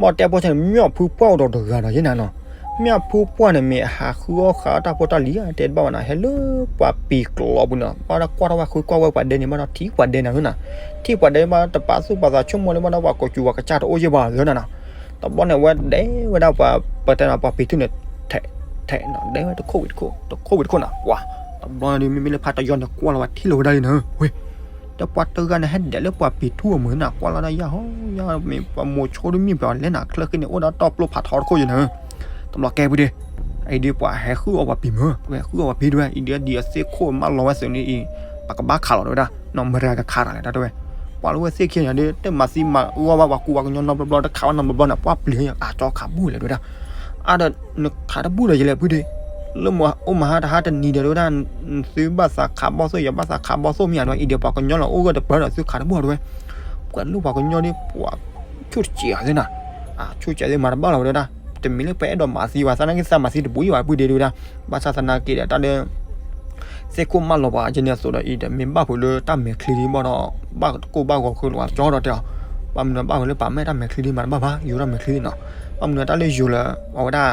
ဘၣ်တဲဖိဆၢန့ၣ် မၠီၣ်ဖုပှၢ်အိၣ်ဒီးတဂၤဒီးယဲနၤနီၤ, မၠီၣ်ဖုပှၢ်န့ၣ်မ့ၢ်အဟးဃုအီၣ်ဃာ်အီၣ်တၢ်ဖိတၢ်လံၤဧါ တဲတဘၣ်ဘၣ်နၤ ဟဲလၢပှၤပံၤကျိးပူၤနီၤ, ဘၣ်ဒီးကွၢ်ထီၣ်ဝဲဃုကွၢ်ဝဲပှၤဒဲန့ၣ် ဘၣ်ဒီးထံၣ်ပှၤဒဲနၤဟၢနၤ, ထံၣ်ပှၤဒဲဘၣ် တပာ်သူၣ်ပာ်သးဆိကမိၣ်လၢဘၣ်ဒီးပှၤကိးစူၤပှၤကစၢ်တအိၣ်ယဲၢ်ဘၣ်လၢနၤနီၤ, တဘျီန့ၣ် အဝဲဒဲဝဲဒၣ်ပှၤ ပတဲနီၤ ပှၤပံၤထူၣ်န့ၣ် ထဲး ထဲးနီၤ ဒဲဝဲတခိၣ်ဝံၤတခိၣ် တခိၣ်ဝံၤတခိၣ်နီၤ ပှၤ တဘျီန့ၣ်ဒုး မ့မ့ၢ်လၢဖးတယီန့ၣ် ကွၢ်လီၤဝဲထံၣ်လီၤဝဲဒၣ်လံနၤ ဝဲ ဒီးပှၤတဂၤန့ၣ် ဟဲဒဲးလၢပှၤပံၤထူၣ်အမုာ်နၤ ကွၢ်လီၤဒၣ်ယၢ်ဟီယၢ်မ့ၢ်ပှၤမိၤဆိဒုးမ့ၢ်ပှၤလဲၣ်နၤ ချၢဃ့န့ၣ် အိၣ်ဒီးတီၢ်ပျိဖးထီတခိၣ်ယဲနၤ တဘျီကဲပူၤဒ့ အံၤဒုးပှၤဟဲဃုအီၣ်ပှၤပံၤမုၢ် ပှၤဟဲဃုအီၣ်ပှၤပံၤတဝဲ အံၤဒုးဒ်အသ့ၣ်ခိၣ်မၢလီၤဝဲသုးန့ၣ်အံၤ ပကဘၣ်ခးလီၤတဝဲဒၣ် နီၢ်မရၤကခးတၢ်လဲၣ်တၢ်တဝဲ ပှၤလၢဝဲသ့ၣ်ခံဂၤန့ၣ်ဒုး တမၤသံမၤအီၣ်ဘၣ်ပှၤကူပှၤကညီနီတဘျီဘျီ တခးဘၣ်နီတဘျီဘျီန့ၣ် ပှၤပျံၤအကၠီခးဘူၣ်လဲၣ်တဝဲဒၣ် အါဒီး နခးတဘူၣ်ဒီးယလဲၣ်ဖုဒ့ လၢမ့ၢ်အိၣ်မဟါတဟါတနံၤဒီးတဝဲဒၣ် သုဘၣ်သးခးဘီၣ်သိၣ် ယဘၣ်သးခးဘီၣ်သိၣ်မ့ၢ်ဧါတဝဲ အံၤဒီးပှၤကညီလီၤအိၣ်ဂၢၢ်တပၢၢ်ဒီးသုခးတဘူၣ်တဝဲ ပှၤလိၣ်ပှၤကညီဒုး ပှၤဆူၣ်တစဲးအီၤသ့နၤ ဆူၣ်တစဲးသ့မၤတဘၣ်လီၤဝဲဒၣ် တမ့ၢ်လၢပအဲၣ်ဒိးမၤသံဝဲ သနာ်က့သးမၤသံတဘူးယံၤဘၣ်ဖုဒ့တဝဲဒၣ် ဘၣ်ဆၣ်သနာ်က့ဒီးတၢ်လၢ သ့ၣ်ခိၣ်မၢလီၤပှၤအကဲန့ၣ်အသိးဒီးအံၤဒီး မ့ၢ်ဘၣ်ဖုးလၢတၢ်မဲာ်ချံဒ်ဘၣ်ဒီး ဘၣ်ကိၢ်ဘၣ်ဂီၤဃုာ်လီၤကၠီဒီးတဲအီၤ ဘၣ်မနုၤဘၣ်ဖုးလၢပာ်မဲာ်တၢ်မဲာ်ချံဒ်မၤတဘၣ်ဘၣ် ယိၤတၢ်မဲာ်ချံဒ်နီၤ ဘၣ်မနုၤတၢ်လၢယိၤလၢ အဝဲဒၣ်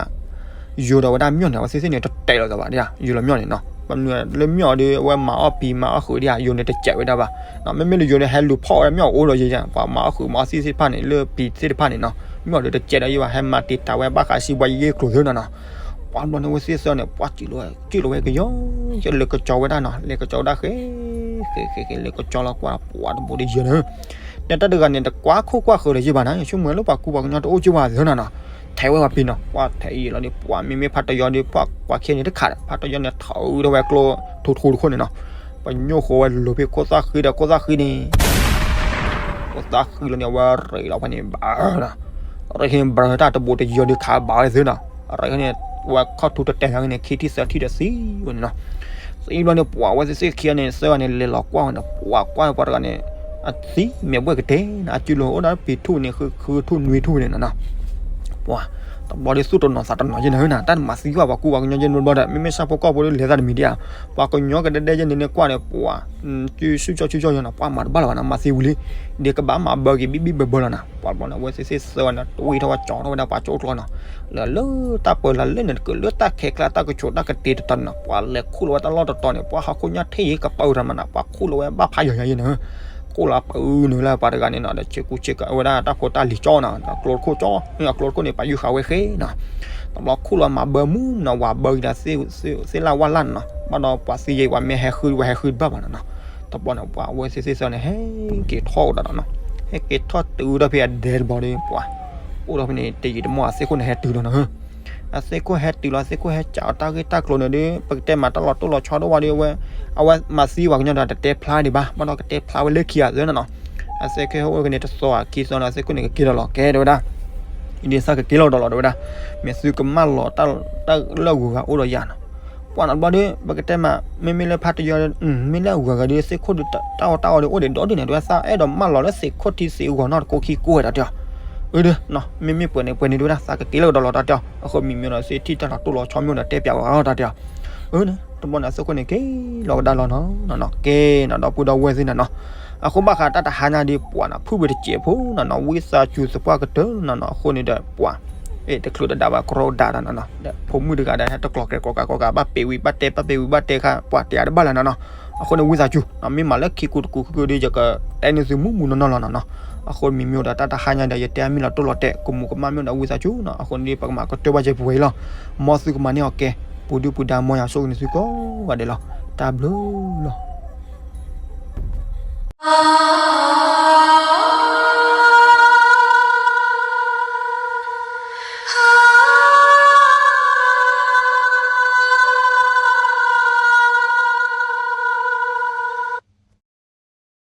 ယိၤဒီးဝဲဒၣ်မၠီၣ်န့ၣ် အဝဲသ့ၣ်သ့ၣ်န့ၣ် တတဲာ်လီၤသးဘၣ်ဒၣ် ယိၤလီၤမၠီၣ်န့ၣ်နီၤ ဘၣ်မနုၤလၢမၠီၣ်ဒီး အဝဲမၤအီၣ်ပံၤမၤအီၣ်ဃုာ်ဒၣ် ယိၤန့ၣ်တစဲးဝဲဒၣ်ဘၣ် မ့မ့ၢ်လၢယိၤဒီးဟဲလူၤဖီၣ်ဝဲဒၣ်မၠီၣ်အိၣ်ဒီးယဲ ပှၤမၤအီၣ်ဃုာ်မၤအီၣ်သ့ၣ်သ့ၣ်တဖၣ်န့ၣ် လၢပံၤသ့ၣ်တဖၣ်န့ၣ်နီၤ မၠီၣ်ဒီးတစဲးဒီးယဲဘၣ် ဟဲမၤတံာ်တာ်ဝဲဘၣ်ဃးစံးပှၤယဲၢ်ကျိၤသ့နီၤနီၤ ပှၤဘျီန့ၣ်ဝဲသ့ၣ်သၢန့ၣ် ပှၤစံးလီၤဝဲကယီ လဲၤကၠီဝဲဒၣ်နီၤ လဲၤကၠီဝဲဒၣ်ဃဲ ဃဲဃဲဃဲ လဲၤကၠီလီၤကွၢ်ပှၤတဘိးတယၢၤန့ၣ် ဒီးတၢ်တဂၤန့ၣ် တကွၢ်ခိၣ်ကွၢ်ဃၢၤဒီးယဲဘၣ်နၤ ဆိကမိၣ်လၢပှၤကူပှၤကညီတအိၣ်ကၠိဘၣ်သ့နီၤနီၤ ထဲးဝဲပှၤပံၤနီၤ ပှၤထဲးအံၤလီၤဒီး ပှၤမ့မ့ၢ်ဖးတယီဒီး ပှၤကွၢ်ခဲန့ၣ်တခါဒီး ဖးတယီန့ၣ် ထီၣ်အုးထီၣ်ဝဲကျိ ထူထူတခိၣ်န့ၣ်နီၤ ပညိၣ်ဃီဝဲလိၤဖဲခိၣ်သၣ်ဃံဒီးခိၣ်သၣ်ဃံန့ၣ် ခိၣ်သၣ်ဃံလီၤန့ၣ် အဝဲရ့းလီၤဖဲန့ၣ် ဘၣ် ရ့းခဲန့ၣ် ဘြၢတၢ်တဘိးတယၢၤဒီးခးဘၣ်ဝဲသ့နီၤ ရ့းခဲန့ၣ် ဝဲခီၣ်ထူတတဲာ်လီၤန့ၣ် ခံထံၣ်သၢထံၣ်ဒီးသံဝဲန့ၣ်နီၤ သံဘျီန့ၣ် ပှၤဝဲသ့ၣ်သ့ၣ်ခံဂၤန့ၣ် သၢဂၤန့ၣ် လဲၤလီၤကွၢ်ဝဲန့ၣ် ပှၤကွၢ်ပှၤတဂၤန့ၣ် အသံမဲာ်ဘှဲၣ်ကတဲာ်န့ၣ် အစုလိၤအိၣ်ဒီးပံၤထူၣ်န့ၣ် ဃုထူၣ်နွံထူၣ်န့ၣ်နီၤ ပှၤ တဘျီဒီးသူၣ်တနီၤသးတနီၤယဲန့ၣ်နီၤ တၢ်မၤသံကွၢ်ပှၤကူပှၤကညီယဲန့ၣ်ဘျီဒီး မ့မ့ၢ်ဆၣ်ဖိကီၢ်ဖိဒီးလဲၤသးတမံၤဒံးဧါ ပှၤကညီကဒဲဒဲယဲန့ၣ်န့ၣ်ကွၢ်န့ၣ် ပှၤ စုဆူၣ်ကၠီဆူၣ်ကၠီယဲနီၤ ပှၤမၤတဘၣ်လၢၤဘၣ်နီၤ မၤသံဝံၤလံ ဒ်ကဘၣ်မၤဘၢက့ၤဘံၣ်ဘံၣ်ဘၢဘၢလီၤနီၤ ပှၤဘျီန့ၣ် အဝဲသ့ၣ်သ့ၣ်သၢဂၤန့ၣ် တွံၢ်ထီၣ်ဝဲကၠီထီၣ်ဝဲဒၣ်ပှၤကၠိကျီနီၤ လၢလၢတၢ်ပၢလၢလၢန့ၣ် တကလၢတၢ်ခဲကျါတၢ်ကဆိးတၢ်ကတ့တတီၤန့ၣ်နီၤ ပှၤလဲၤခူၣ်လီၤဝဲတၢ်လီၢ်တတီၤန့ၣ် ပှၤဟီၣ်ခိၣ်ညါထဲယံၤကပၢတၢ်မးနီၤ ပှၤခူၣ်လီၤဝဲဘၣ်ဖးယီၤယၤယဲန့ၣ် ခူၣ်လီၤပၢနုာ်လၢပှၤတဂၤန့ၣ်နီၤ ဒီးဆ့ကူဆ့ကၤဝဲဒၣ်တၢ်ဖိတၢ်လံၤကၠီနီၤ အကျိတခိၣ်ကၠီ အကျိတခိၣ်န့ၣ် ပှၤယုၢ်ဃာ်ဝဲဃဲနီၤ တဘျီခူၣ်လီၤမၤဘၢမူနီၤ ဝၤဘၢက့ၤဒီး သ့ၣ်လၣ်ဝၣ်လၣ်နီၤ ဘၣ်ဒီးပှၤသံယဲ ပှၤမ့ၢ်ဟဲဃု ပှၤဟဲဃုတဘၣ်ဘၣ်နီၤနီၤ တဘျီန့ၣ် ပှၤအဝဲသ့ၣ်သ့ၣ်သၢန့ၣ် ဟဲက့ၤထီၣ်ကဒီးနီၤနီၤ ဟဲက့ၤထီၣ်တုၤဒီးဖဲအဒဲတဘျီဒီး ပှၤ အိၣ်ဒီးဖဲန့ၣ် တယံာ်တမီၢ်အသ့ၣ်ခိၣ်န့ၣ်ဟဲတုၤလီၤနီၤ အသ့ၣ်ခိၣ်ဟဲတုၤလီၤ အသ့ၣ်ခိၣ်ဟဲကးအီၤတၢ်ဂ့ၢ်တၢ်ကျိၤန့ၣ်ဒီး ပကတဲမၤတၢ်လီၤတိၢ်လီၤဆီဒိၣ်ဝဲဒီး အဝဲ အဝဲမၤသံပှၤကညီဒီးတတဲဖျါဒံးဘၣ် ဘၣ်ဒီးကတဲဖျါဝဲလၢခံဂၤသ့နီၤနီၤ အသ့ၣ်ခိၣ်ဟဲအိၣ်က့ၤန့ၣ် တသီအခံသီန့ၣ် အသ့ၣ်ခိၣ်န့ၣ် ကက့ၤလီၤလီၤ ကဲတဲဝဲဒၣ် အံၤဒ်သးကက့ၤလီၤဒီးလီၤတဲဝဲဒၣ် မ့ၢ်သုကမၢလီၤတၢ်လၢအဂုၤအဂၤအိၣ်ဒီးယၤနီၤ ပှၤနီတဘျီဒီး ပကတဲမး မ့မ့ၢ်လၢဖးတယီၤ မ့ၢ်လၢအဂၤဂၤဒီး သ့ၣ်ခိၣ်ဒီးတၢ်အီၣ်တၢ်အီဒီး အိၣ်ဒံးဒီဒူၣ်န့ၣ် တဲဝဲဒၣ် သးအဲၣ်ဒိးမၢလီၤလၢသ့ၣ်ခိၣ်ထံသ့ၣ်ဂီၤနီတကိးခံကိးဝဲဒၣ်တဲအီၤ, အၢဒၢ မ့မ့ၢ်ပှဲၤန့ၣ်ပှဲၤန့ၣ်တဲဝဲဒၣ် သးကက့ၤလၢကဒီးလီၤတၢ်တဲအီၤ, အဃိမံၤမ့ၢ်ဒီးသ့ၣ်ထံၣ်တၢ်လီၤတိၢ်လီၤဆီမ့ၢ်ဒီးတဲပၠးဝဲလီၤတၢ်တဲအီၤ, အၢန့ၣ် တဘျီန့ၣ် သ့ၣ်ခိၣ်န့ၣ်က့ၤလီၤကဒါလီၤနီၤနီၤနီၤ က့ၤနီၤဒီပုၢ်ဒီဝဲၢ်သ့ၣ်နီၤနီၤ, အဃိဘၣ်ဃးတၢ်တဟါညါဒီး ပှၤနီၤ ဖုၣ်ဝဲတစဲးဖိနီၤနီၤ ဝံသးစူၤသပှၢ်ကတၢၢ်နီၤနီၤ အဃိန့ၣ်ဒီးပှၤ အဲၣ်တချုးတဒါဘၣ်ကရီဒါနီၤနီၤ, ဖိမုၣ်တဂၤဒီး ဟဲတကျိၤကျဲၤကိးဂၤကိးဂၤ ဘၣ်ပဲာ်ဝံၤဘၣ်တဲ ဘၣ်ပဲာ်ဝံၤဘၣ်တဲခါ ပှၤတဲအါတဘၣ်လၢနီၤနီၤ, အဃိန့ၣ် ဝံသးစူၤနီၤ မ့ၢ်မၤလၢခံကူတကူခံကူဒီး ယကတဲန့ၢ်သုမုၢ်မုၢ်နီၢ်နီၢ်လီၤနီၤနီၤ, အဃိမံၤမ့ၢ်ဒီးတၢ်တဟါညါဒီး ယတဲအမ့ၢ်လီၤတိၢ်လီၤတဲာ် ကမူးကမၣ်မ့ၢ်ဒီးဝံသးစူၤနီၤ, အဃိန့ၣ်ဒီး ပကမၤကတၢၢ်ဘၣ်ကဲပူၤဝဲအံၤလီၤ, မ်သုကမၤန့ၢ်အီၤကဲ, ပူၤဒုၣ်ပူၤဒါ မ်ယွၤဆိၣ်ဂ့ၤန့ၢ်သုကိးဂၤဒဲးလီၤ, တၢ်ဘျုးလီၤ.